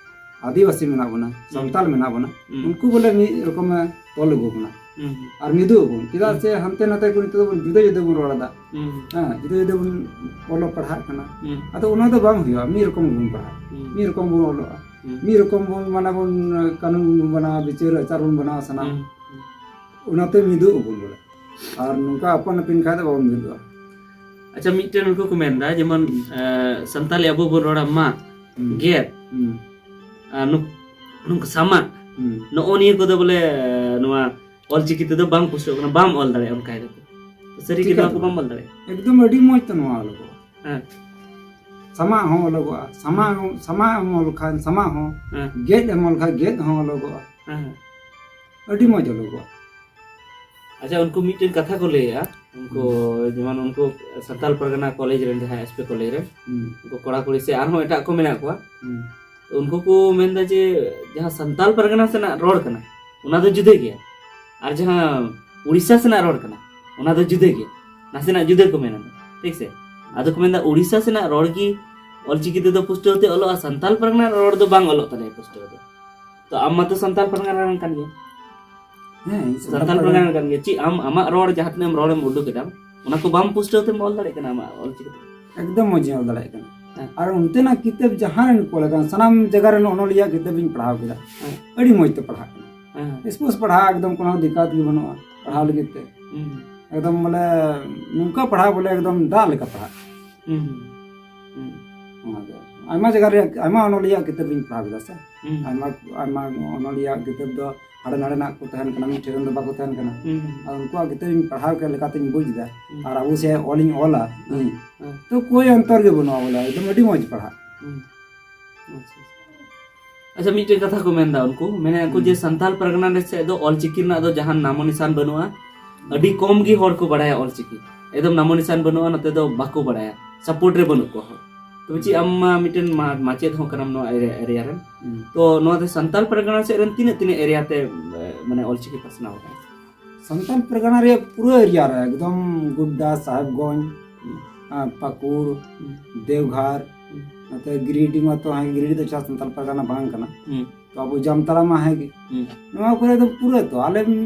ᱟᱹᱫᱤᱵᱟᱹᱥᱤ ᱢᱮᱱᱟᱜ ᱵᱚᱱᱟ, ᱦᱩᱸ᱾ ᱥᱟᱱᱛᱟᱲ ᱢᱮᱱᱟᱜ ᱵᱚᱱᱟ, ᱦᱩᱸ᱾ ᱩᱱᱠᱩ ᱵᱚᱞᱮ ᱢᱤᱫ ᱨᱚᱠᱚᱢᱮ ᱛᱚᱞ ᱟᱹᱜᱩ ᱵᱚᱱᱟ᱾ ᱦᱩᱸ᱾ ᱟᱨ ᱢᱤᱫᱚᱜ ᱟᱵᱚᱱ᱾ ᱪᱮᱫᱟᱜ ᱦᱩᱸ᱾ ᱥᱮ ᱦᱟᱱᱛᱮ ᱱᱟᱛᱮ ᱠᱚ ᱱᱤᱛᱚᱜ ᱫᱚᱵᱚᱱ ᱡᱩᱫᱟᱹ ᱡᱩᱫᱟᱹ ᱵᱚᱱ ᱨᱚᱲ ᱮᱫᱟ᱾ ᱦᱩᱸ᱾ ᱦᱮᱸ, ᱡᱩᱫᱟᱹ ᱡᱩᱫᱟᱹ ᱵᱚᱱ ᱚᱞᱚᱜ ᱯᱟᱲᱦᱟᱜ ᱠᱟᱱᱟ᱾ ᱦᱩᱸ᱾ ᱟᱫᱚ ᱚᱱᱟ ᱫᱚ ᱵᱟᱝ ᱦᱩᱭᱩᱜᱼᱟ, ᱢᱤᱫ ᱨᱚᱠᱚᱢ ᱜᱮᱵᱚᱱ ᱯᱟᱲᱦᱟᱜᱼᱟ᱾ ᱦᱩᱸ᱾ ᱢᱤᱫ ᱨᱚᱠᱚᱢ ᱵᱚᱱ ᱚᱞᱚᱜᱼᱟ᱾ ᱦᱩᱸ᱾ ᱢᱤᱫ ᱨᱚᱠᱚᱢ ᱵᱚᱱ, ᱢᱟᱱᱮ ᱵᱚᱱ, ᱠᱟᱹᱱᱩᱱ ᱵᱚᱱ ᱵᱮᱱᱟᱣᱟ, ᱵᱤᱪᱟᱹᱨ ᱟᱪᱟᱨ ᱵᱚᱱ ᱵᱮᱱᱟᱣᱟ ᱥᱟᱱᱟᱢ᱾ ᱦᱩᱸ᱾ ᱚᱱᱟᱛᱮ ᱢᱤᱫᱚᱜ ᱟᱵᱚᱱ ᱵᱚᱞᱮ᱾ ᱟᱨ ᱱᱚᱝᱠᱟ ᱟᱯᱟᱱ ᱟᱹᱯᱤᱱ ᱠᱷᱟᱡ ᱫᱚ ᱵᱟᱵᱚᱱ ᱢᱤᱫᱚᱜᱼᱟ᱾ ᱟᱪᱪᱷᱟ, ᱢᱤᱫᱴᱮᱱ ᱩᱱᱠᱩ ᱠᱚ ᱢᱮᱱᱫᱟ, ᱡᱮᱢᱚᱱ, ᱦᱩᱸ᱾ ᱮ, ᱥᱟᱱᱛᱟᱞᱤ ᱟᱵᱚ ᱵᱚᱱ ᱨᱚᱲᱟ ᱢᱟᱜ, ᱦᱩᱸ᱾ ᱜᱮᱫ, ᱦᱩᱸ᱾ ᱟᱨ ᱱᱩᱠ-, ᱱᱩᱠᱩ ᱥᱟᱢᱟᱜ, ᱦᱩᱸ᱾ ᱱᱚᱜᱼᱚ ᱱᱤᱭᱟᱹ ᱠᱚᱫᱚ ᱵᱚᱞᱮ, ᱮ, ᱱᱚᱣᱟ ᱚᱞᱪᱤᱠᱤ ᱛᱮᱫᱚ ᱵᱟᱝ ᱯᱩᱥᱴᱟᱹᱜ ᱠᱟᱱᱟ, ᱵᱟᱢ ᱚᱞ ᱫᱟᱲᱮᱭᱟᱜᱼᱟ ᱚᱱᱠᱟ ᱜᱮ᱾ ᱥᱟᱹᱨᱤ ᱜᱮ ᱪᱤᱠᱟᱹ ᱱᱚᱣᱟ ᱠᱚ ᱛᱮ? ᱵᱟᱢ ᱚᱞ ᱫᱟᱲᱮᱭᱟᱜᱼᱟ? ᱮᱠᱫᱚᱢ ᱟᱹᱰᱤ ᱢᱚᱡᱽ ᱛᱮ ᱱᱚᱣᱟ ᱚᱞᱚᱜᱚᱜᱼᱟ᱾ ᱦᱮᱸ᱾ ᱥᱟᱢᱟᱜ ᱦᱚᱸ ᱚᱞᱚᱜᱚᱜᱼᱟ, ᱥᱟᱢᱟᱜ ᱦᱚᱸ, ᱥᱟᱢᱟᱜ ᱮᱢ ᱚᱞ ᱠᱷᱟᱱ ᱥᱟᱢᱟᱜ ᱦᱚᱸ, ᱦᱮᱸ᱾ ᱜᱮᱫ ᱮᱢ ᱚᱞ ᱠᱷᱟᱱ ᱜᱮᱫ ᱦᱚᱸ ᱚᱞᱚᱜᱚᱜᱼᱟ᱾ ᱦᱮᱸ, ᱦᱮᱸ᱾ ᱟᱹᱰᱤ ᱢᱚᱡᱽ ᱚᱞᱚᱜᱚᱜᱼᱟ᱾ ᱟᱪᱪᱷᱟ, ᱩᱱᱠᱩ ᱢᱤᱫᱴᱮᱱ ᱠᱟᱛᱷᱟ ᱠᱚ ᱞᱟᱹᱭᱮᱜᱼᱟ, ᱩᱱᱠᱩ ᱦᱩᱸ᱾ ᱡᱮᱢᱚᱱ ᱩᱱᱠᱩ ᱥᱟᱱᱛᱟᱞ ᱯᱟᱨᱜᱟᱱᱟ ᱠᱚᱞᱮᱡᱽ ᱨᱮᱱ ᱡᱟᱦᱟᱸᱭ ᱮᱥ ᱯᱤ ᱠᱚᱞᱮᱡᱽ ᱨᱮᱱ ᱦᱩᱸ᱾ ᱩᱱᱠᱩ ᱠᱚᱲᱟ ᱠᱩᱲᱤ ᱥᱮ ᱟᱨᱦᱚᱸ ᱮᱴᱟᱜ ᱠᱚ ᱢᱮᱱᱟᱜ ᱠᱚᱣᱟ, ᱦᱩᱸ᱾ ᱩᱱᱠᱩ ᱠᱚ ᱢᱮᱱᱫᱟ ᱡᱮ ᱡᱟᱦᱟᱸ ᱥᱟᱱᱛᱟᱞ ᱯᱟᱨᱜᱟᱱᱟ ᱥᱮᱱᱟᱜ ᱨᱚᱲ ᱠᱟᱱᱟ, ᱚᱱᱟ ᱫᱚ ᱡᱩᱫᱟᱹ ᱜᱮᱭᱟ, ᱟᱨ ᱡᱟᱦᱟᱸ ᱩᱲᱤᱥᱥᱟ ᱥᱮᱱᱟᱜ ᱨᱚᱲ ᱠᱟᱱᱟ, ᱚᱱᱟ ᱫᱚ ᱡᱩᱫᱟᱹ ᱜᱮᱭᱟ, ᱱᱟᱥᱮᱱᱟᱜ ᱡᱩᱫᱟᱹ ᱠᱚ ᱢᱮᱱᱟ, ᱴᱷᱤᱠ ᱥᱮ? ᱟᱫᱚ ᱠᱚ ᱢᱮᱱᱫᱟ ᱩᱲᱤᱥᱥᱟ ᱥᱮᱱᱟᱜ ᱨᱚᱲ ᱜᱮ ᱚᱞᱪᱤᱠᱤ ᱛᱮᱫᱚ ᱯᱩᱥᱴᱟᱹᱣ ᱛᱮ ᱚᱞᱚᱜᱼᱟ, ᱥᱟᱱᱛᱟᱞ ᱯᱟᱨᱜᱟᱱᱟ ᱨᱚᱲ ᱫᱚ ᱵᱟᱝ ᱚᱞᱚᱜ ᱛᱟᱞᱮᱭᱟ ᱯᱩᱥᱴᱟᱹᱣ ᱛᱮ᱾ ᱛᱚ ᱟᱢ ᱢᱟᱛᱚ ᱥᱟᱱᱛᱟᱞ ᱯᱟᱨᱜᱟᱱᱟ ᱨᱮᱱ ᱠᱟᱱ ᱜᱮᱭᱟ᱾ ᱦᱮᱸ, ᱤᱧ ᱥᱟᱱᱛᱟᱞ ᱥᱟᱱᱛᱟᱞ ᱯᱟᱨᱜᱟᱱᱟ ᱯᱟᱨᱜᱟᱱᱟ᱾ ᱨᱮᱱ ᱠᱟᱱ ᱜᱮᱭᱟ᱾ ᱪᱮᱫ ᱟᱢ ᱟᱢᱟᱜ ᱨᱚᱲ ᱡᱟᱦᱟᱸ ᱛᱤᱱᱟᱹᱜ ᱮᱢ ᱨᱚᱲ ᱮᱢ ᱩᱰᱩᱠ ᱮᱫᱟ, ᱚᱱᱟ ᱠᱚ ᱵᱟᱢ ᱯᱩᱥᱴᱟᱹᱣ ᱛᱮᱢ ᱚᱞ ᱫᱟᱲᱮᱭᱟᱜ ᱠᱟᱱᱟ ᱟᱢᱟᱜ ᱚᱞᱪᱤᱠᱤ ᱛᱮ? ᱮᱠᱫᱚᱢ ᱢᱚᱡᱽ ᱤᱧ ᱚᱞ ᱫᱟᱲᱮᱭᱟᱜ ᱠᱟᱱᱟ᱾ ᱦᱮᱸ᱾ ᱟᱨ ᱚᱱᱛᱮᱱᱟᱜ ᱠᱤᱛᱟᱹᱵ ᱡᱟᱦᱟᱸ ᱨᱮᱱ ᱠᱚ ᱚᱞ ᱟᱠᱟᱱ, ᱥᱟᱱᱟᱢ ᱡᱟᱭᱜᱟ ᱨᱮᱱ ᱚᱱᱚᱞᱤᱭᱟᱹ ᱠᱤᱛᱟᱹᱵ ᱤᱧ ᱯᱟᱲᱦᱟᱣ ᱠᱮᱫᱟ᱾ ᱦᱮᱸ᱾ ᱟᱹᱰᱤ ᱢᱚᱡᱽ ᱛᱮ ᱯᱟᱲᱦᱟᱜ ᱠᱟᱱᱟ᱾ ᱦᱮᱸ᱾ ᱥᱯᱳᱨᱴᱥ ᱯᱟᱲᱦᱟᱜ ᱮᱠᱫᱚᱢ ᱠᱳᱱᱳ ᱫᱤᱠᱠᱟᱛ ᱜᱮ ᱵᱟᱹᱱᱩᱜᱼᱟ ᱯᱟᱲᱦᱟᱣ ᱞᱟᱹᱜᱤᱫ ᱛᱮ᱾ ᱦᱩᱸ᱾ ᱮᱠᱫᱚᱢ ᱵᱚᱞᱮ ᱱᱚᱝᱠᱟ ᱯᱟᱲᱦᱟᱣ ᱵᱚᱞᱮ ᱮᱠᱫᱚᱢ ᱫᱟᱜ ᱞᱮᱠᱟ ᱯᱟᱲᱦᱟᱜ᱾ ᱦᱩᱸ᱾ ᱦᱩᱸ᱾ ᱚᱱᱟ ᱫᱚ ᱟᱭᱢᱟ ᱡᱟᱭᱜᱟ ᱨᱮᱭᱟᱜ, ᱟᱭᱢᱟ ᱚᱱᱚᱞᱤᱭᱟᱹ ᱠᱤᱛᱟᱹᱵ ᱤᱧ ᱯᱟᱲᱦᱟᱣ ᱠᱮᱫᱟ ᱥᱮ᱾ ᱦᱩᱸ᱾ ᱟᱭᱢᱟ, ᱟᱭᱢᱟ ᱚᱱᱚᱞᱤᱭᱟᱹ ᱠᱤᱛᱟᱹᱵ ᱫᱚ ᱦᱟᱸᱰᱮ ᱱᱟᱰᱮᱱᱟᱜ ᱠᱚ ᱛᱟᱦᱮᱱ ᱠᱟᱱᱟ, ᱢᱤᱫ ᱴᱷᱮᱱ ᱨᱮᱱ ᱫᱚ ᱵᱟᱠᱚ ᱛᱟᱦᱮᱱ ᱠᱟᱱᱟ᱾ ᱦᱩᱸ᱾ ᱟᱨ ᱩᱱᱠᱩᱣᱟᱜ ᱠᱤᱛᱟᱹᱵ ᱤᱧ ᱯᱟᱲᱦᱟᱣ ᱠᱮᱫ ᱞᱮᱠᱟᱛᱤᱧ ᱵᱩᱡᱽ ᱮᱫᱟ᱾ ᱦᱩᱸ᱾ ᱟᱨ ᱟᱵᱚ ᱥᱮ ᱚᱞᱤᱧ ᱚᱞᱟ, ᱦᱩᱸ᱾ ᱦᱩᱸ᱾ ᱛᱚ ᱠᱳᱭ ᱚᱱᱛᱚᱨ ᱜᱮ ᱵᱟᱹᱱᱩᱜᱼᱟ ᱵᱚᱞᱮ, ᱮᱠᱫᱚᱢ ᱟᱹᱰᱤ ᱢᱚᱡᱽ ᱯᱟᱲᱦᱟᱜ᱾ ᱦᱩᱸ᱾ ᱟᱪᱪᱷᱟ, ᱟᱪᱪᱷᱟ᱾ ᱟᱪᱪᱷᱟ, ᱢᱤᱫᱴᱮᱱ ᱠᱟᱛᱷᱟ ᱠᱚ ᱢᱮᱱᱫᱟ ᱩᱱᱠᱩ, ᱢᱮᱱᱮ ᱩᱱᱠᱩ ᱦᱩᱸ᱾ ᱡᱮ ᱥᱟᱱᱛᱟᱞ ᱯᱟᱨᱜᱟᱱᱟ ᱨᱮ ᱥᱮᱫ ᱫᱚ ᱚᱞᱪᱤᱠᱤ ᱨᱮᱱᱟᱜ ᱫᱚ ᱡᱟᱦᱟᱱ ᱱᱟᱢᱚ ᱱᱤᱥᱟᱱ ᱵᱟᱹᱱᱩᱜᱼᱟ, ᱟᱹᱰᱤ ᱠᱚᱢ ᱜᱮ ᱦᱚᱲ ᱠᱚ ᱵᱟᱲᱟᱭᱟ ᱚᱞᱪᱤᱠᱤ, ᱮᱠᱫᱚᱢ ᱱᱟᱢᱚ ᱱᱤᱥᱟᱱ ᱵᱟᱹᱱᱩᱜᱼᱟ, ᱱᱚᱛᱮ ᱫᱚ ᱵᱟᱠᱚ ᱵᱟᱲᱟᱭᱟ, ᱥᱟᱯᱳᱨᱴ ᱨᱮ ᱵᱟᱹᱱᱩᱜ ᱠᱚᱣᱟ ᱦᱚᱲ᱾ ᱛᱚᱵᱮ ᱪᱮᱫ ᱟᱢ ᱢᱟ ᱢᱤᱫᱴᱮᱱ ᱢᱟ-, ᱢᱟᱪᱮᱫ ᱦᱚᱸ ᱠᱟᱱᱟᱢ ᱱᱚᱣᱟ ᱮᱨᱤᱭᱟ, ᱮᱨᱤᱭᱟ ᱨᱮᱱ, ᱦᱩᱸ᱾ ᱛᱚ ᱱᱚᱣᱟ ᱫᱚ ᱥᱟᱱᱛᱟᱞ ᱯᱟᱨᱜᱟᱱᱟ ᱥᱮᱫ ᱨᱮᱱ ᱛᱤᱱᱟᱹᱜ, ᱛᱤᱱᱟᱹᱜ ᱮᱨᱤᱭᱟ ᱛᱮ, ᱮ, ᱢᱟᱱᱮ ᱚᱞᱪᱤᱠᱤ ᱯᱟᱥᱱᱟᱣ ᱟᱠᱟᱱᱟ? ᱥᱟᱱᱛᱟᱞ ᱯᱟᱨᱜᱟᱱᱟ ᱨᱮᱭᱟᱜ ᱯᱩᱨᱟᱹ ᱮᱨᱤᱭᱟ ᱨᱮ ᱮᱠᱫᱚᱢ ᱜᱳᱰᱰᱟ, ᱥᱟᱦᱮᱵᱽᱜᱚᱸᱡᱽ, ᱦᱩᱸ᱾ ᱟᱨ ᱯᱟᱹᱠᱩᱲ, ᱦᱩᱸ᱾ ᱫᱮᱣᱜᱷᱟᱨ, ᱦᱩᱸ᱾ ᱱᱚᱛᱮ ᱜᱤᱨᱤᱰᱤ ᱢᱟ ᱛᱚ ᱦᱮᱸ, ᱜᱤᱨᱤᱰᱤ ᱫᱚ ᱪᱟᱥ ᱥᱟᱱᱛᱟᱞ ᱯᱟᱨᱜᱟᱱᱟ ᱵᱟᱝ ᱠᱟᱱᱟ᱾ ᱦᱩᱸ᱾ ᱛᱚ ᱟᱵᱚ ᱡᱟᱢᱛᱟᱲᱟ ᱢᱟ ᱦᱮᱸ ᱜᱮ᱾ ᱦᱩᱸ᱾ ᱱᱚᱣᱟ ᱠᱚᱨᱮ ᱫᱚ ᱯᱩᱨᱟᱹ ᱛᱚ ᱟᱞᱮ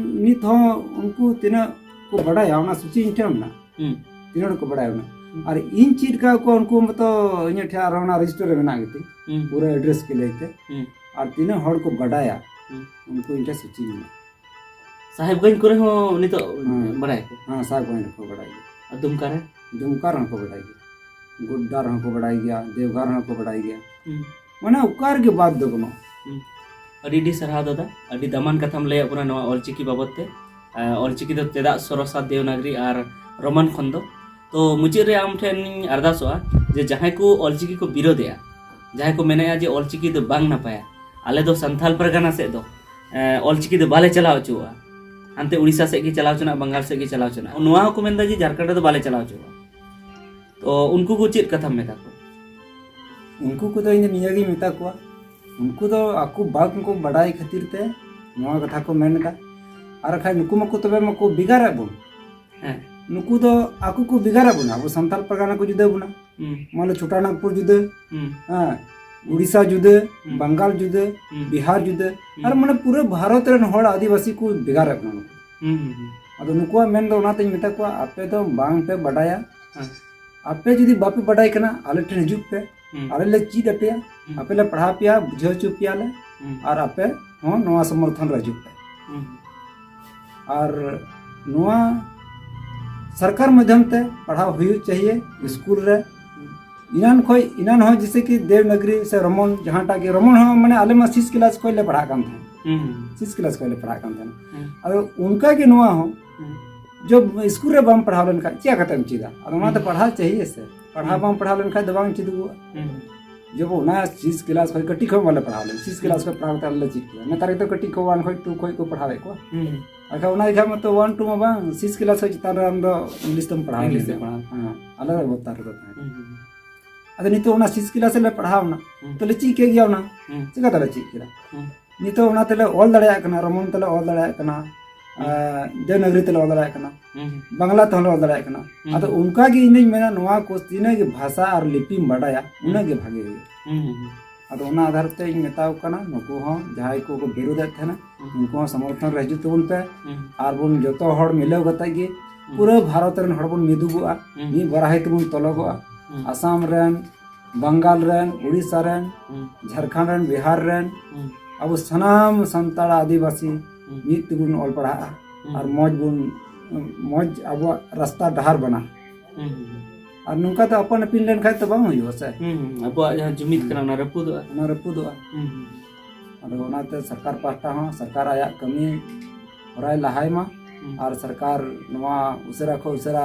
ᱱᱤᱛ ᱦᱚᱸ ᱩᱱᱠᱩ ᱛᱤᱱᱟᱹᱜ ᱠᱚ ᱵᱟᱰᱟᱭᱟ ᱚᱱᱟ ᱥᱩᱪᱤ ᱤᱧ ᱴᱷᱮᱱ ᱢᱮᱱᱟᱜᱼᱟ᱾ ᱦᱩᱸ᱾ ᱛᱤᱱᱟᱹᱜ ᱦᱚᱲ ᱠᱚ ᱵᱟᱰᱟᱭᱟ ᱚᱱᱟ᱾ ᱦᱩᱸ᱾ ᱟᱨ ᱤᱧ ᱪᱮᱫ ᱠᱟᱜ ᱠᱚᱣᱟ ᱩᱱᱠᱩ ᱢᱚᱛᱚ ᱤᱧᱟᱹᱜ ᱴᱷᱮᱱ ᱟᱨ ᱚᱱᱟ ᱨᱮᱡᱤᱥᱴᱟᱨ ᱨᱮ ᱢᱮᱱᱟᱜ ᱜᱮᱛᱤᱧ᱾ ᱦᱩᱸ᱾ ᱯᱩᱨᱟᱹ ᱮᱰᱨᱮᱥ ᱠᱚ ᱞᱟᱹᱭ ᱛᱮ᱾ ᱦᱩᱸ᱾ ᱟᱨ ᱛᱤᱱᱟᱹᱜ ᱦᱚᱲ ᱠᱚ ᱵᱟᱰᱟᱭᱟ ᱦᱩᱸ᱾ ᱩᱱᱠᱩ ᱤᱧ ᱴᱷᱮᱱ ᱥᱩᱪᱤ ᱢᱮᱱᱟᱜᱼᱟ᱾ ᱥᱟᱦᱮᱵᱽᱜᱚᱸᱡᱽ ᱠᱚᱨᱮ ᱦᱚᱸ ᱱᱤᱛᱚᱜ ᱦᱮᱸ᱾ ᱵᱟᱲᱟᱭᱟᱠᱚ? ᱦᱮᱸ, ᱥᱟᱦᱮᱵᱽᱜᱚᱸᱡᱽ ᱨᱮᱠᱚ ᱵᱟᱲᱟᱭ ᱜᱮᱭᱟ᱾ ᱟᱨ ᱫᱩᱢᱠᱟ ᱨᱮ? ᱫᱩᱢᱠᱟ ᱨᱮᱦᱚᱸ ᱠᱚ ᱵᱟᱲᱟᱭ ᱜᱮᱭᱟ, ᱜᱳᱰᱰᱟ ᱨᱮᱦᱚᱸ ᱠᱚ ᱵᱟᱲᱟᱭ ᱜᱮᱭᱟ, ᱫᱮᱣᱜᱷᱟᱨ ᱨᱮᱦᱚᱸ ᱠᱚ ᱵᱟᱲᱟᱭ ᱜᱮᱭᱟ᱾ ᱦᱩᱸ᱾ ᱢᱟᱱᱮ ᱚᱠᱟ ᱨᱮᱜᱮ ᱵᱟᱫ ᱫᱚ ᱵᱟᱹᱱᱩᱜᱼᱟ᱾ ᱦᱩᱸ᱾ ᱟᱹᱰᱤ ᱟᱹᱰᱤ ᱥᱟᱨᱦᱟᱣ ᱫᱟᱫᱟ, ᱟᱹᱰᱤ ᱫᱟᱢᱟᱱ ᱠᱟᱛᱷᱟᱢ ᱞᱟᱹᱭᱟᱫ ᱵᱚᱱᱟ ᱱᱚᱣᱟ ᱚᱞᱪᱤᱠᱤ ᱵᱟᱵᱚᱫ ᱛᱮ᱾ ᱟᱨ ᱚᱞᱪᱤᱠᱤ ᱫᱚ ᱪᱮᱫᱟᱜ ᱥᱚᱨᱚᱥᱟ ᱫᱮᱣᱱᱟᱜᱽᱨᱤ ᱟᱨ ᱨᱳᱢᱟᱱ ᱠᱷᱚᱱ ᱫᱚ? ᱛᱚ ᱢᱩᱪᱟᱹᱫ ᱨᱮ ᱟᱢ ᱴᱷᱮᱱ ᱤᱧ ᱟᱨᱫᱟᱥᱚᱜᱼᱟ ᱡᱮ ᱡᱟᱦᱟᱸᱭ ᱠᱚ ᱚᱞᱪᱤᱠᱤ ᱠᱚ ᱵᱤᱨᱳᱫᱮᱜᱼᱟ, ᱡᱟᱦᱟᱸᱭ ᱠᱚ ᱢᱮᱱᱮᱜᱼᱟ ᱡᱮ ᱚᱞᱪᱤᱠᱤ ᱫᱚ ᱵᱟᱝ ᱱᱟᱯᱟᱭᱟ, ᱟᱞᱮ ᱫᱚ ᱥᱟᱱᱛᱟᱞ ᱯᱟᱨᱜᱟᱱᱟ ᱥᱮᱫ ᱫᱚ, ᱮ, ᱚᱞᱪᱤᱠᱤ ᱫᱚ ᱵᱟᱞᱮ ᱪᱟᱞᱟᱣ ᱦᱚᱪᱚᱣᱟᱜᱼᱟ, ᱦᱟᱱᱛᱮ ᱩᱲᱤᱥᱥᱟ ᱥᱮᱫ ᱜᱮ ᱪᱟᱞᱟᱣ ᱦᱚᱪᱚᱱᱟᱜ, ᱵᱟᱝᱜᱟᱞ ᱥᱮᱫ ᱜᱮ ᱪᱟᱞᱟᱣ ᱦᱚᱪᱚᱱᱟᱜ, ᱱᱚᱣᱟ ᱦᱚᱸᱠᱚ ᱢᱮᱱᱫᱟ ᱡᱮ ᱡᱷᱟᱲᱠᱷᱚᱸᱰ ᱨᱮᱫᱚ ᱵᱟᱞᱮ ᱪᱟᱞᱟᱣ ᱦᱚᱪᱚᱣᱟᱜᱼᱟ᱾ ᱛᱚ ᱩᱱᱠᱩ ᱠᱚ ᱪᱮᱫ ᱠᱟᱛᱷᱟᱢ ᱢᱮᱛᱟ ᱠᱚᱣᱟ? ᱩᱱᱠᱩ ᱠᱚᱫᱚ ᱤᱧ ᱫᱚ ᱱᱤᱭᱟᱹᱜᱤᱧ ᱢᱮᱛᱟ ᱠᱚᱣᱟ, ᱩᱱᱠᱩ ᱫᱚ ᱟᱠᱚ ᱵᱟᱝ ᱠᱚ ᱵᱟᱰᱟᱭ ᱠᱷᱟᱹᱛᱤᱨ ᱛᱮ ᱱᱚᱣᱟ ᱠᱟᱛᱷᱟ ᱠᱚ ᱢᱮᱱ ᱮᱫᱟ᱾ ᱟᱨ ᱵᱟᱠᱷᱟᱡ ᱱᱩᱠᱩ ᱢᱟᱠᱚ ᱛᱚᱵᱮ ᱢᱟᱠᱚ ᱵᱷᱮᱜᱟᱨᱮᱫ ᱵᱚᱱ᱾ ᱦᱮᱸ᱾ ᱱᱩᱠᱩ ᱫᱚ ᱟᱠᱚ ᱠᱚ ᱵᱷᱮᱜᱟᱨᱮᱫ ᱵᱚᱱᱟ, ᱟᱵᱚ ᱥᱟᱱᱛᱟᱞ ᱯᱟᱨᱜᱟᱱᱟ ᱠᱚ ᱡᱩᱫᱟᱹ ᱵᱚᱱᱟ᱾ ᱦᱩᱸ᱾ ᱢᱟᱱᱮ ᱪᱷᱳᱴᱟ ᱱᱟᱜᱽᱯᱩᱨ ᱡᱩᱫᱟᱹ, ᱦᱩᱸ᱾ ᱦᱮᱸ, ᱩᱲᱤᱥᱥᱟ ᱡᱩᱫᱟᱹ, ᱦᱩᱸ᱾ ᱵᱟᱝᱜᱟᱞ ᱡᱩᱫᱟᱹ, ᱦᱩᱸ᱾ ᱵᱤᱦᱟᱨ ᱡᱩᱫᱟᱹ, ᱦᱩᱸ᱾ ᱟᱨ ᱢᱟᱱᱮ ᱯᱩᱨᱟᱹ ᱵᱷᱟᱨᱚᱛ ᱨᱮᱱ ᱦᱚᱲ ᱟᱹᱫᱤᱵᱟᱹᱥᱤ ᱠᱚ ᱵᱷᱮᱜᱟᱨᱮᱫ ᱵᱚᱱᱟ ᱱᱩᱠᱩ᱾ ᱦᱩᱸ, ᱦᱩᱸ, ᱦᱩᱸ᱾ ᱟᱫᱚ ᱱᱩᱠᱩᱣᱟᱜ ᱢᱮᱱ ᱫᱚ ᱚᱱᱟᱛᱤᱧ ᱢᱮᱛᱟ ᱠᱚᱣᱟ, ᱟᱯᱮ ᱫᱚ ᱵᱟᱝ ᱯᱮ ᱵᱟᱰᱟᱭᱟ᱾ ᱦᱮᱸ᱾ ᱟᱯᱮ ᱡᱩᱫᱤ ᱵᱟᱯᱮ ᱵᱟᱰᱟᱭ ᱠᱟᱱᱟ, ᱟᱞᱮ ᱴᱷᱮᱱ ᱦᱤᱡᱩᱜ ᱯᱮ, ᱦᱩᱸ᱾ ᱟᱞᱮ ᱞᱮ ᱪᱮᱫ ᱟᱯᱮᱭᱟ, ᱦᱩᱸ᱾ ᱟᱯᱮ ᱞᱮ ᱯᱟᱲᱦᱟᱣ ᱯᱮᱭᱟ, ᱵᱩᱡᱷᱟᱹᱣ ᱦᱚᱪᱚ ᱯᱮᱭᱟᱞᱮ, ᱦᱩᱸ᱾ ᱟᱨ ᱟᱯᱮ ᱦᱚᱸ ᱱᱚᱣᱟ ᱥᱚᱢᱚᱨᱛᱷᱚᱱ ᱨᱮ ᱦᱤᱡᱩᱜ ᱯᱮ᱾ ᱦᱩᱸ᱾ ᱟᱨ ᱱᱚᱣᱟ ᱥᱚᱨᱠᱟᱨ ᱢᱟᱫᱽᱫᱷᱚᱢ ᱛᱮ ᱯᱟᱲᱦᱟᱣ ᱦᱩᱭᱩᱜ ᱪᱟᱦᱤᱭᱮ ᱥᱠᱩᱞ ᱨᱮ᱾ ᱤᱱᱟᱱ ᱠᱷᱚᱡ, ᱤᱱᱟᱱ ᱦᱚᱸ ᱡᱮᱥᱮ ᱠᱤ ᱫᱮᱵᱽᱱᱟᱜᱽᱨᱤ ᱥᱮ ᱨᱳᱢᱟᱱ, ᱡᱟᱦᱟᱸᱴᱟᱜ ᱜᱮ ᱨᱳᱢᱟᱱ ᱦᱚᱸ, ᱢᱟᱱᱮ ᱟᱞᱮ ᱢᱟ ᱥᱤᱥ ᱠᱞᱟᱥ ᱠᱷᱚᱡ ᱞᱮ ᱯᱟᱲᱦᱟᱜ ᱠᱟᱱ ᱛᱟᱦᱮᱸᱱᱟ᱾ ᱦᱩᱸ᱾ ᱥᱤᱥ ᱠᱞᱟᱥ ᱠᱷᱚᱡ ᱞᱮ ᱯᱟᱲᱦᱟᱜ ᱠᱟᱱ ᱛᱟᱦᱮᱸᱱᱟ᱾ ᱦᱩᱸ᱾ ᱟᱫᱚ ᱚᱱᱠᱟ ᱜᱮ ᱱᱚᱣᱟ ᱦᱚᱸ, ᱦᱩᱸ᱾ ᱡᱚᱵ ᱥᱠᱩᱞ ᱨᱮ ᱵᱟᱢ ᱯᱟᱲᱦᱟᱣ ᱞᱮᱱᱠᱷᱟᱡ ᱪᱮᱫ ᱠᱟᱛᱮᱢ ᱪᱮᱫᱟ? ᱟᱫᱚ ᱚᱱᱟᱛᱮ ᱦᱩᱸ᱾ ᱯᱟᱲᱦᱟᱣ ᱪᱟᱦᱤᱭᱮ ᱥᱮ, ᱯᱟᱲᱦᱟᱣ ᱦᱩᱸ᱾ ᱵᱟᱢ ᱯᱟᱲᱦᱟᱣ ᱞᱮᱱᱠᱷᱟᱡ ᱫᱚ ᱵᱟᱝ ᱪᱮᱫᱚᱜᱚᱜᱼᱟ᱾ ᱦᱩᱸ᱾ ᱡᱚᱵ ᱚᱱᱟ ᱥᱤᱥ ᱠᱞᱟᱥ ᱠᱷᱚᱡ, ᱠᱟᱹᱴᱤᱡ ᱠᱷᱚᱡ ᱵᱟᱞᱮ ᱯᱟᱲᱦᱟᱣ ᱞᱮᱱ, ᱥᱤᱥ ᱠᱞᱟᱥ ᱦᱩᱸ᱾ ᱠᱷᱚᱡ ᱯᱟᱲᱦᱟᱣ ᱠᱟᱛᱮ ᱟᱞᱮ ᱞᱮ ᱪᱮᱫ ᱠᱮᱫᱟ᱾ ᱱᱮᱛᱟᱨ ᱜᱮᱛᱚ ᱠᱟᱹᱴᱤᱡ ᱠᱷᱚᱡ ᱚᱣᱟᱱ ᱠᱷᱚᱡ ᱴᱩ ᱠᱷᱚᱡ ᱠᱚ ᱯᱟᱲᱦᱟᱣᱮᱫ ᱠᱚᱣᱟ᱾ ᱦᱩᱸ᱾ ᱟᱪᱪᱷᱟ, ᱚᱱᱟ ᱤᱠᱷᱟᱡ ᱢᱟᱛᱚ ᱚᱣᱟᱱ ᱴᱩ ᱢᱟ ᱵᱟᱝ, ᱥᱤᱥ ᱠᱞᱟᱥ ᱠᱷᱚᱡ ᱪᱮᱛᱟᱱ ᱨᱮ ᱟᱢ ᱫᱚ ᱤᱝᱞᱤᱥ ᱛᱮᱢ ᱯᱟᱲᱦᱟᱣ ᱤᱝᱞᱤᱥ ᱛᱮ ᱞᱮᱱᱟ᱾ ᱯᱟᱲᱦᱟᱣ᱾ ᱦᱮᱸ, ᱟᱞᱮ ᱫᱚ ᱵᱚᱛᱟᱨ ᱨᱮᱫᱚ ᱛᱟᱦᱮᱸ ᱠᱟᱱᱟ᱾ ᱦᱩᱸ, ᱦᱩᱸ, ᱦᱩᱸ᱾ ᱟᱫᱚ ᱱᱤᱛᱚᱜ ᱚᱱᱟ ᱥᱤᱥ ᱠᱞᱟᱥ ᱨᱮᱞᱮ ᱯᱟᱲᱦᱟᱣ ᱮᱱᱟ, ᱦᱩᱸ᱾ ᱛᱚᱞᱮ ᱪᱮᱫ ᱠᱮᱫ ᱜᱮᱭᱟ ᱚᱱᱟ? ᱦᱩᱸ᱾ ᱪᱤᱠᱟ ᱛᱮᱞᱮ ᱪᱮᱫ ᱠᱮᱫᱟ? ᱦᱩᱸ᱾ ᱱᱤᱛᱚᱜ ᱚᱱᱟ ᱛᱮᱞᱮ ᱚᱞ ᱫᱟᱲᱮᱭᱟᱜ ᱠᱟᱱᱟ, ᱨᱳᱢᱟᱱ ᱛᱮᱞᱮ ᱚᱞ ᱫᱟᱲᱮᱭᱟᱜ ᱠᱟᱱᱟ, ᱦᱩᱸ᱾ ᱟᱨ ᱫᱮᱵᱽᱱᱟᱜᱽᱨᱤ ᱛᱮᱞᱮ ᱚᱞ ᱫᱟᱲᱮᱭᱟᱜ ᱠᱟᱱᱟ, ᱦᱩᱸ, ᱦᱩᱸ᱾ ᱵᱟᱝᱞᱟ ᱛᱮᱦᱚᱸ ᱞᱮ ᱚᱞ ᱫᱟᱲᱮᱭᱟᱜ ᱠᱟᱱᱟ᱾ ᱦᱩᱸ᱾ ᱟᱫᱚ ᱚᱱᱠᱟ ᱜᱮ ᱤᱧ ᱫᱩᱧ ᱢᱮᱱᱟ, ᱱᱚᱣᱟ ᱠᱚ ᱛᱤᱱᱟᱹᱜ ᱜᱮ ᱵᱷᱟᱥᱟ ᱟᱨ ᱞᱤᱯᱤᱢ ᱵᱟᱰᱟᱭᱟ, ᱦᱩᱸ᱾ ᱩᱱᱟᱹᱜ ᱜᱮ ᱵᱷᱟᱜᱮ ᱦᱩᱭᱩᱜᱼᱟ᱾ ᱦᱩᱸ, ᱦᱩᱸ, ᱦᱩᱸ᱾ ᱟᱫᱚ ᱚᱱᱟ ᱟᱫᱷᱟᱨ ᱛᱮ ᱤᱧ ᱢᱮᱛᱟᱣ ᱠᱚ ᱠᱟᱱᱟ, ᱱᱩᱠᱩ ᱦᱚᱸ ᱡᱟᱦᱟᱸᱭ ᱠᱚᱠᱚ ᱵᱤᱨᱳᱫᱮᱫ ᱛᱟᱦᱮᱱᱟ, ᱦᱩᱸ᱾ ᱩᱱᱠᱩ ᱦᱚᱸ ᱥᱚᱢᱚᱨᱛᱷᱚᱱ ᱨᱮ ᱦᱤᱡᱩᱜ ᱛᱟᱵᱚᱱ ᱯᱮ᱾ ᱦᱩᱸ᱾ ᱟᱨ ᱵᱚᱱ ᱡᱚᱛᱚ ᱦᱚᱲ ᱢᱤᱞᱟᱹᱣ ᱠᱟᱛᱮ ᱜᱮ ᱦᱩᱸ᱾ ᱯᱩᱨᱟᱹ ᱵᱷᱟᱨᱚᱛ ᱨᱮᱱ ᱦᱚᱲ ᱵᱚᱱ ᱢᱤᱫᱩᱜᱚᱜᱼᱟ, ᱦᱩᱸ᱾ ᱢᱤᱫ ᱵᱟᱨᱟᱦᱤ ᱛᱮᱵᱚᱱ ᱛᱚᱞᱚᱜᱚᱜᱼᱟ᱾ ᱦᱩᱸ᱾ ᱟᱥᱟᱢ ᱨᱮᱱ, ᱵᱟᱝᱜᱟᱞ ᱨᱮᱱ, ᱩᱲᱤᱥᱥᱟ ᱨᱮᱱ, ᱦᱩᱸ᱾ ᱡᱷᱟᱲᱠᱷᱚᱸᱰ ᱨᱮᱱ, ᱵᱤᱦᱟᱨ ᱨᱮᱱ, ᱦᱩᱸ᱾ ᱟᱵᱚ ᱥᱟᱱᱟᱢ ᱥᱟᱱᱛᱟᱲ ᱟᱹᱫᱤᱵᱟᱹᱥᱤ ᱦᱩᱸ᱾ ᱢᱤᱫ ᱛᱮᱵᱚᱱ ᱚᱞ ᱯᱟᱲᱦᱟᱜᱼᱟ᱾ ᱦᱩᱸ᱾ ᱟᱨ ᱢᱚᱡᱽ ᱵᱚᱱ, ᱢᱚᱡᱽ ᱟᱵᱚᱣᱟᱜ ᱨᱟᱥᱛᱟ ᱰᱟᱦᱟᱨ ᱵᱮᱱᱟᱜᱼᱟ᱾ ᱦᱩᱸ, ᱦᱩᱸ, ᱦᱩᱸ᱾ ᱟᱨ ᱱᱚᱝᱠᱟ ᱫᱚ ᱟᱯᱟᱱ ᱟᱹᱯᱤᱱ ᱞᱮᱱᱠᱷᱟᱡ ᱛᱚ ᱵᱟᱝ ᱦᱩᱭᱩᱜᱼᱟ ᱥᱮ᱾ ᱦᱩᱸ, ᱦᱩᱸ᱾ ᱟᱵᱚᱣᱟᱜ ᱡᱟᱦᱟᱸ ᱡᱩᱢᱤᱫ ᱦᱩᱸ᱾ ᱠᱟᱱᱟ, ᱚᱱᱟ ᱨᱟᱹᱯᱩᱫᱚᱜᱼᱟ᱾ ᱚᱱᱟ ᱨᱟᱹᱯᱩᱫᱚᱜᱼᱟ᱾ ᱦᱩᱸ, ᱦᱩᱸ᱾ ᱟᱫᱚ ᱚᱱᱟᱛᱮ ᱥᱚᱨᱠᱟᱨ ᱯᱟᱦᱴᱟ ᱦᱚᱸ, ᱥᱚᱨᱠᱟᱨ ᱟᱭᱟᱜ ᱠᱟᱹᱢᱤ ᱦᱚᱨᱟᱭ ᱞᱟᱦᱟᱭ ᱢᱟ᱾ ᱦᱩᱸ᱾ ᱟᱨ ᱥᱚᱨᱠᱟᱨ ᱱᱚᱣᱟ ᱩᱥᱟᱹᱨᱟ ᱠᱷᱚᱱ ᱩᱥᱟᱹᱨᱟ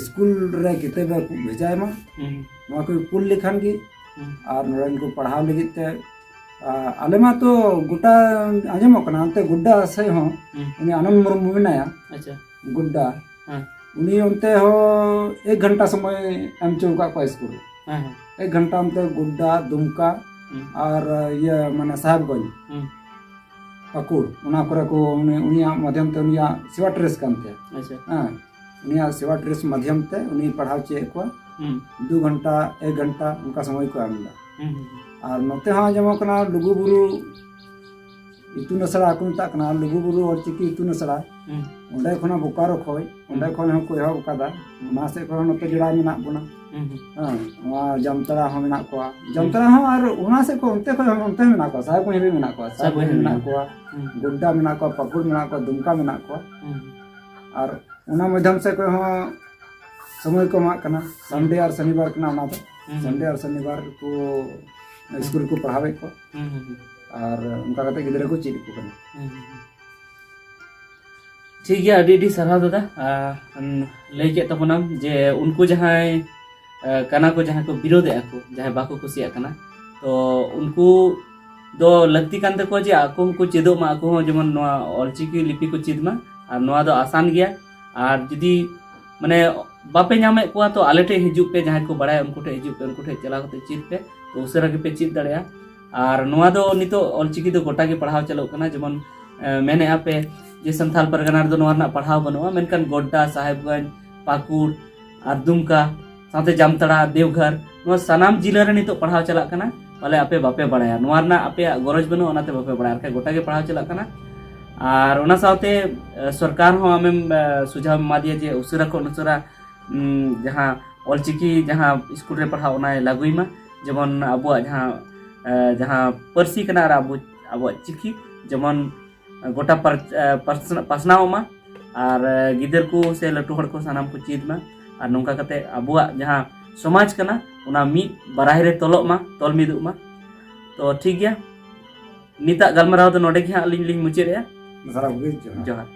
ᱥᱠᱩᱞ ᱨᱮ ᱠᱤᱛᱟᱹᱵ ᱮ ᱵᱷᱮᱡᱟᱭ ᱢᱟ᱾ ᱦᱩᱸ᱾ ᱱᱚᱣᱟ ᱠᱚ ᱠᱩᱞ ᱞᱮᱠᱷᱟᱱ ᱜᱮ ᱦᱩᱸ᱾ ᱟᱨ ᱱᱚᱰᱮᱱ ᱠᱚ ᱯᱟᱲᱦᱟᱣ ᱞᱟᱹᱜᱤᱫ ᱛᱮ, ᱟ, ᱟᱞᱮ ᱢᱟ ᱛᱚ ᱜᱚᱴᱟ ᱟᱸᱡᱚᱢᱚᱜ ᱠᱟᱱᱟ, ᱚᱱᱛᱮ ᱜᱚᱰᱰᱟ ᱥᱮᱫ ᱦᱚᱸ ᱦᱩᱸ᱾ ᱩᱱᱤ ᱟᱱᱚᱱᱫ ᱢᱩᱨᱢᱩ ᱢᱮᱱᱟᱭᱟ, ᱟᱪᱪᱷᱟ᱾ ᱜᱚᱰᱰᱟ᱾ ᱦᱮᱸ᱾ ᱩᱱᱤ ᱚᱱᱛᱮ ᱦᱚᱸ ᱮᱠ ᱜᱷᱚᱱᱴᱟ ᱥᱚᱢᱚᱭ ᱮᱢ ᱦᱚᱪᱚ ᱟᱠᱟᱫ ᱠᱚᱣᱟ ᱥᱠᱩᱞ ᱨᱮ᱾ ᱦᱮᱸ, ᱦᱮᱸ᱾ ᱮᱠ ᱜᱷᱚᱱᱴᱟ ᱚᱱᱛᱮ ᱜᱚᱰᱰᱟ, ᱫᱩᱢᱠᱟ ᱦᱩᱸ᱾ ᱟᱨ ᱤᱭᱟᱹ ᱢᱟᱱᱮ ᱥᱟᱦᱮᱵᱽᱜᱚᱸᱡᱽ᱾ ᱦᱩᱸ᱾ ᱯᱟᱹᱠᱩᱲ, ᱚᱱᱟ ᱠᱚᱨᱮ ᱠᱚ, ᱩᱱᱤ, ᱩᱱᱤᱭᱟᱜ ᱢᱟᱫᱽᱫᱷᱚᱢ ᱛᱮ, ᱩᱱᱤᱭᱟᱜ ᱥᱮᱵᱟ ᱴᱨᱮᱥ ᱠᱟᱱ ᱛᱟᱭᱟ᱾ ᱟᱪᱪᱷᱟ᱾ ᱦᱮᱸ, ᱩᱱᱤᱭᱟᱜ ᱥᱮᱵᱟ ᱴᱨᱮᱥ ᱢᱟᱫᱽᱫᱷᱚᱢ ᱛᱮ ᱩᱱᱤ ᱯᱟᱲᱦᱟᱣ ᱦᱚᱪᱚᱭᱮᱫ ᱠᱚᱣᱟ᱾ ᱦᱩᱸ᱾ ᱫᱩ ᱜᱷᱚᱱᱴᱟ, ᱮᱠ ᱜᱷᱚᱱᱴᱟ ᱚᱱᱠᱟ ᱥᱚᱢᱚᱭ ᱠᱚ ᱮᱢ ᱮᱫᱟ᱾ ᱦᱩᱸ, ᱦᱩᱸ, ᱦᱩᱸ᱾ ᱟᱨ ᱱᱚᱛᱮ ᱦᱚᱸ ᱟᱸᱡᱚᱢᱚᱜ ᱠᱟᱱᱟ, ᱞᱩᱜᱩᱵᱩᱨᱩ ᱤᱛᱩᱱ ᱟᱥᱲᱟ ᱠᱚ ᱢᱮᱛᱟᱜ ᱠᱟᱱᱟ, ᱞᱩᱜᱩᱵᱩᱨᱩ ᱚᱞᱪᱤᱠᱤ ᱤᱛᱩᱱ ᱟᱥᱲᱟ, ᱦᱩᱸ᱾ ᱚᱸᱰᱮ ᱠᱷᱚᱱᱟᱜ ᱵᱳᱠᱟᱨᱳ ᱠᱷᱚᱱ, ᱚᱸᱰᱮ ᱦᱩᱸ᱾ ᱠᱷᱚᱱ ᱦᱚᱸᱠᱚ ᱮᱦᱚᱵ ᱟᱠᱟᱫᱟ᱾ ᱦᱩᱸ᱾ ᱚᱱᱟ ᱥᱮᱫ ᱠᱷᱚᱱ ᱱᱚᱛᱮ ᱡᱚᱲᱟᱣ ᱢᱮᱱᱟᱜ ᱵᱚᱱᱟ᱾ ᱦᱩᱸ, ᱦᱩᱸ᱾ ᱦᱮᱸ, ᱱᱚᱣᱟ ᱡᱟᱢᱛᱟᱲᱟ ᱦᱚᱸ ᱢᱮᱱᱟᱜ ᱠᱚᱣᱟ᱾ ᱦᱩᱸ᱾ ᱡᱟᱢᱛᱟᱲᱟ ᱦᱚᱸ ᱟᱨ ᱚᱱᱟ ᱥᱮᱫ ᱠᱷᱚᱱ, ᱚᱱᱛᱮ ᱠᱷᱚᱱ ᱦᱚᱸ, ᱚᱱᱛᱮ ᱦᱚᱸ ᱢᱮᱱᱟᱜ ᱠᱚᱣᱟ, ᱥᱟᱦᱮᱵᱽᱜᱚᱸᱡᱽ ᱨᱮ ᱢᱮᱱᱟᱜ ᱠᱚᱣᱟ, ᱥᱟᱦᱮᱵᱽᱜᱚᱸᱡᱽ ᱥᱟᱦᱮᱵᱽᱜᱚᱸᱡᱽ ᱨᱮ ᱢᱮᱱᱟᱜ ᱢᱮᱱᱟᱜ ᱠᱚᱣᱟ, ᱦᱩᱸ᱾ ᱜᱳᱰᱰᱟ ᱢᱮᱱᱟᱜ ᱠᱚᱣᱟ, ᱯᱟᱹᱠᱩᱲ ᱢᱮᱱᱟᱜ ᱠᱚᱣᱟ, ᱫᱩᱢᱠᱟ ᱢᱮᱱᱟᱜ ᱠᱚᱣᱟ᱾ ᱦᱩᱸ᱾ ᱟᱨ ᱚᱱᱟ ᱢᱟᱫᱽᱫᱷᱚᱢ ᱥᱮᱫ ᱠᱷᱚᱱ ᱦᱚᱸ ᱥᱚᱢᱚᱭ ᱠᱚ ᱮᱢᱟᱜ ᱠᱟᱱᱟ᱾ ᱦᱩᱸ᱾ ᱥᱟᱱᱰᱮ ᱟᱨ ᱥᱚᱱᱤᱵᱟᱨ ᱠᱟᱱᱟ ᱚᱱᱟ ᱫᱚ᱾ ᱦᱩᱸ, ᱦᱩᱸ᱾ ᱥᱟᱱᱰᱮ ᱟᱨ ᱥᱚᱱᱤᱵᱟᱨ ᱠᱚ ᱦᱩᱸ᱾ ᱥᱠᱩᱞ ᱠᱚ ᱯᱟᱲᱦᱟᱣᱮᱫ ᱠᱚᱣᱟ᱾ ᱦᱩᱸ, ᱦᱩᱸ, ᱦᱩᱸ᱾ ᱟᱨ ᱚᱱᱠᱟ ᱠᱟᱛᱮ ᱜᱤᱫᱽᱨᱟᱹ ᱠᱚ ᱪᱮᱫ ᱟᱠᱚ ᱠᱟᱱᱟ᱾ ᱦᱩᱸ, ᱦᱩᱸ, ᱦᱩᱸ᱾ ᱴᱷᱤᱠ ᱜᱮᱭᱟ, ᱟᱹᱰᱤ ᱟᱹᱰᱤ ᱥᱟᱨᱦᱟᱣ ᱫᱟᱫᱟ᱾ ᱟᱨ, ᱩᱢ, ᱞᱟᱹᱭ ᱠᱮᱫ ᱛᱟᱵᱚᱱᱟᱢ ᱡᱮ ᱩᱱᱠᱩ ᱡᱟᱦᱟᱸᱭ, ᱟᱨ, ᱠᱟᱱᱟ ᱠᱚ, ᱡᱟᱦᱟᱸᱭ ᱠᱚ ᱵᱤᱨᱳᱫᱮᱜᱼᱟ ᱠᱚ, ᱡᱟᱦᱟᱸᱭ ᱵᱟᱠᱚ ᱠᱩᱥᱤᱭᱟᱜ ᱠᱟᱱᱟ, ᱛᱚ ᱩᱱᱠᱩ ᱫᱚ ᱞᱟᱹᱠᱛᱤ ᱠᱟᱱ ᱛᱟᱠᱚᱣᱟ ᱡᱮ ᱟᱠᱚ ᱦᱚᱸᱠᱚ ᱪᱮᱫᱚᱜ ᱢᱟ, ᱟᱠᱚ ᱦᱚᱸ ᱡᱮᱢᱚᱱ ᱱᱚᱣᱟ ᱚᱞᱪᱤᱠᱤ ᱞᱤᱯᱤ ᱠᱚ ᱪᱮᱫ ᱢᱟ᱾ ᱟᱨ ᱱᱚᱣᱟ ᱫᱚ ᱟᱥᱟᱱ ᱜᱮᱭᱟ᱾ ᱟᱨ ᱡᱩᱫᱤ, ᱢᱟᱱᱮ, ᱵᱟᱯᱮ ᱧᱟᱢᱮᱫ ᱠᱚᱣᱟ, ᱛᱚ ᱟᱞᱮ ᱴᱷᱮᱱ ᱦᱤᱡᱩᱜ ᱯᱮ, ᱡᱟᱦᱟᱸᱭ ᱠᱚ ᱵᱟᱲᱟᱭᱟ ᱩᱱᱠᱩ ᱴᱷᱮᱱ ᱦᱤᱡᱩᱜ ᱯᱮ, ᱩᱱᱠᱩ ᱴᱷᱮᱱ ᱪᱟᱞᱟᱣ ᱠᱟᱛᱮ ᱪᱮᱫ ᱯᱮ, ᱛᱚ ᱩᱥᱟᱹᱨᱟ ᱜᱮᱯᱮ ᱪᱮᱫ ᱫᱟᱲᱮᱭᱟᱜᱼᱟ᱾ ᱟᱨ ᱱᱚᱣᱟ ᱫᱚ ᱱᱤᱛᱚᱜ ᱚᱞᱪᱤᱠᱤ ᱫᱚ ᱜᱚᱴᱟ ᱜᱮ ᱯᱟᱲᱦᱟᱣ ᱪᱟᱞᱩᱜ ᱠᱟᱱᱟ᱾ ᱡᱮᱢᱚᱱ, ᱮ, ᱢᱮᱱᱮᱫᱼᱟ ᱯᱮ ᱡᱮ ᱥᱟᱱᱛᱟᱲ ᱯᱟᱨᱜᱟᱱᱟ ᱨᱮᱫᱚ ᱱᱚᱣᱟ ᱨᱮᱱᱟᱜ ᱯᱟᱲᱦᱟᱣ ᱵᱟᱹᱱᱩᱜᱼᱟ, ᱢᱮᱱᱠᱷᱟᱱ ᱜᱳᱰᱰᱟ, ᱥᱟᱦᱮᱵᱽᱜᱚᱸᱡᱽ, ᱯᱟᱹᱠᱩᱲ ᱟᱨ ᱫᱩᱢᱠᱟ, ᱥᱟᱶᱛᱮ ᱡᱟᱢᱛᱟᱲᱟ, ᱫᱮᱣᱜᱷᱚᱨ, ᱱᱚᱣᱟ ᱥᱟᱱᱟᱢ ᱡᱤᱞᱟᱹ ᱨᱮ ᱱᱤᱛᱚᱜ ᱯᱟᱲᱦᱟᱣ ᱪᱟᱞᱟᱜ ᱠᱟᱱᱟ᱾ ᱯᱟᱞᱮ ᱟᱯᱮ ᱵᱟᱯᱮ ᱵᱟᱲᱟᱭᱟ, ᱱᱚᱣᱟ ᱨᱮᱱᱟᱜ ᱟᱯᱮᱭᱟᱜ ᱜᱚᱨᱚᱡᱽ ᱵᱟᱹᱱᱩᱜᱼᱟ, ᱚᱱᱟᱛᱮ ᱵᱟᱯᱮ ᱵᱟᱲᱟᱭᱟ, ᱟᱨ ᱠᱷᱟᱡ ᱜᱚᱴᱟ ᱜᱮ ᱯᱟᱲᱦᱟᱣ ᱪᱟᱞᱟᱜ ᱠᱟᱱᱟ᱾ ᱟᱨ ᱚᱱᱟ ᱥᱟᱶᱛᱮ, ᱮ, ᱥᱚᱨᱠᱟᱨ ᱦᱚᱸ ᱟᱢᱮᱢ, ᱮ, ᱥᱩᱡᱷᱟᱣ ᱮᱢᱟ ᱫᱮᱭᱟ ᱡᱮ ᱩᱥᱟᱹᱨᱟ ᱠᱷᱚᱱ ᱩᱥᱟᱹᱨᱟ, ᱩᱢ, ᱡᱟᱦᱟᱸ ᱚᱞᱪᱤᱠᱤ ᱡᱟᱦᱟᱸ ᱥᱠᱩᱞ ᱨᱮ ᱯᱟᱲᱦᱟᱣ, ᱚᱱᱟᱭ ᱞᱟᱹᱜᱩᱭ ᱢᱟ, ᱡᱮᱢᱚᱱ ᱟᱵᱚᱣᱟᱜ ᱡᱟᱦᱟᱸ, ᱮ, ᱡᱟᱦᱟᱸ ᱯᱟᱹᱨᱥᱤ ᱠᱟᱱᱟ ᱟᱨ ᱟᱵᱚ, ᱟᱵᱚᱣᱟᱜ ᱪᱤᱠᱤ ᱡᱮᱢᱚᱱ ᱜᱚᱴᱟ ᱯᱟᱨ-, ᱮ, ᱯᱟᱥᱱᱟ-, ᱯᱟᱥᱱᱟᱣᱚᱜ ᱢᱟ, ᱟᱨ, ᱮ, ᱜᱤᱫᱟᱹᱨ ᱠᱚ ᱥᱮ ᱞᱟᱹᱴᱩ ᱦᱚᱲ ᱠᱚ ᱥᱟᱱᱟᱢ ᱠᱚ ᱪᱮᱫ ᱢᱟ, ᱟᱨ ᱱᱚᱝᱠᱟ ᱠᱟᱛᱮ ᱟᱵᱚᱣᱟᱜ ᱡᱟᱦᱟᱸ ᱥᱚᱢᱟᱡᱽ ᱠᱟᱱᱟ, ᱚᱱᱟ ᱢᱤᱫ ᱵᱟᱨᱟᱭ ᱨᱮ ᱛᱚᱞᱚᱜ ᱢᱟ, ᱛᱚᱞ ᱢᱤᱫᱚᱜ ᱢᱟ᱾ ᱛᱚ ᱴᱷᱤᱠ ᱜᱮᱭᱟ, ᱱᱤᱛᱟᱜ ᱜᱟᱞᱢᱟᱨᱟᱣ ᱫᱚ ᱱᱚᱰᱮ ᱜᱮ ᱦᱟᱸᱜ ᱟᱹᱞᱤᱧ ᱞᱤᱧ ᱢᱩᱪᱟᱹᱫᱮᱜᱼᱟ᱾ ᱥᱟᱱᱟᱢ ᱠᱚᱜᱮ ᱡᱚᱦᱟᱨ᱾ ᱡᱚᱦᱟᱨ᱾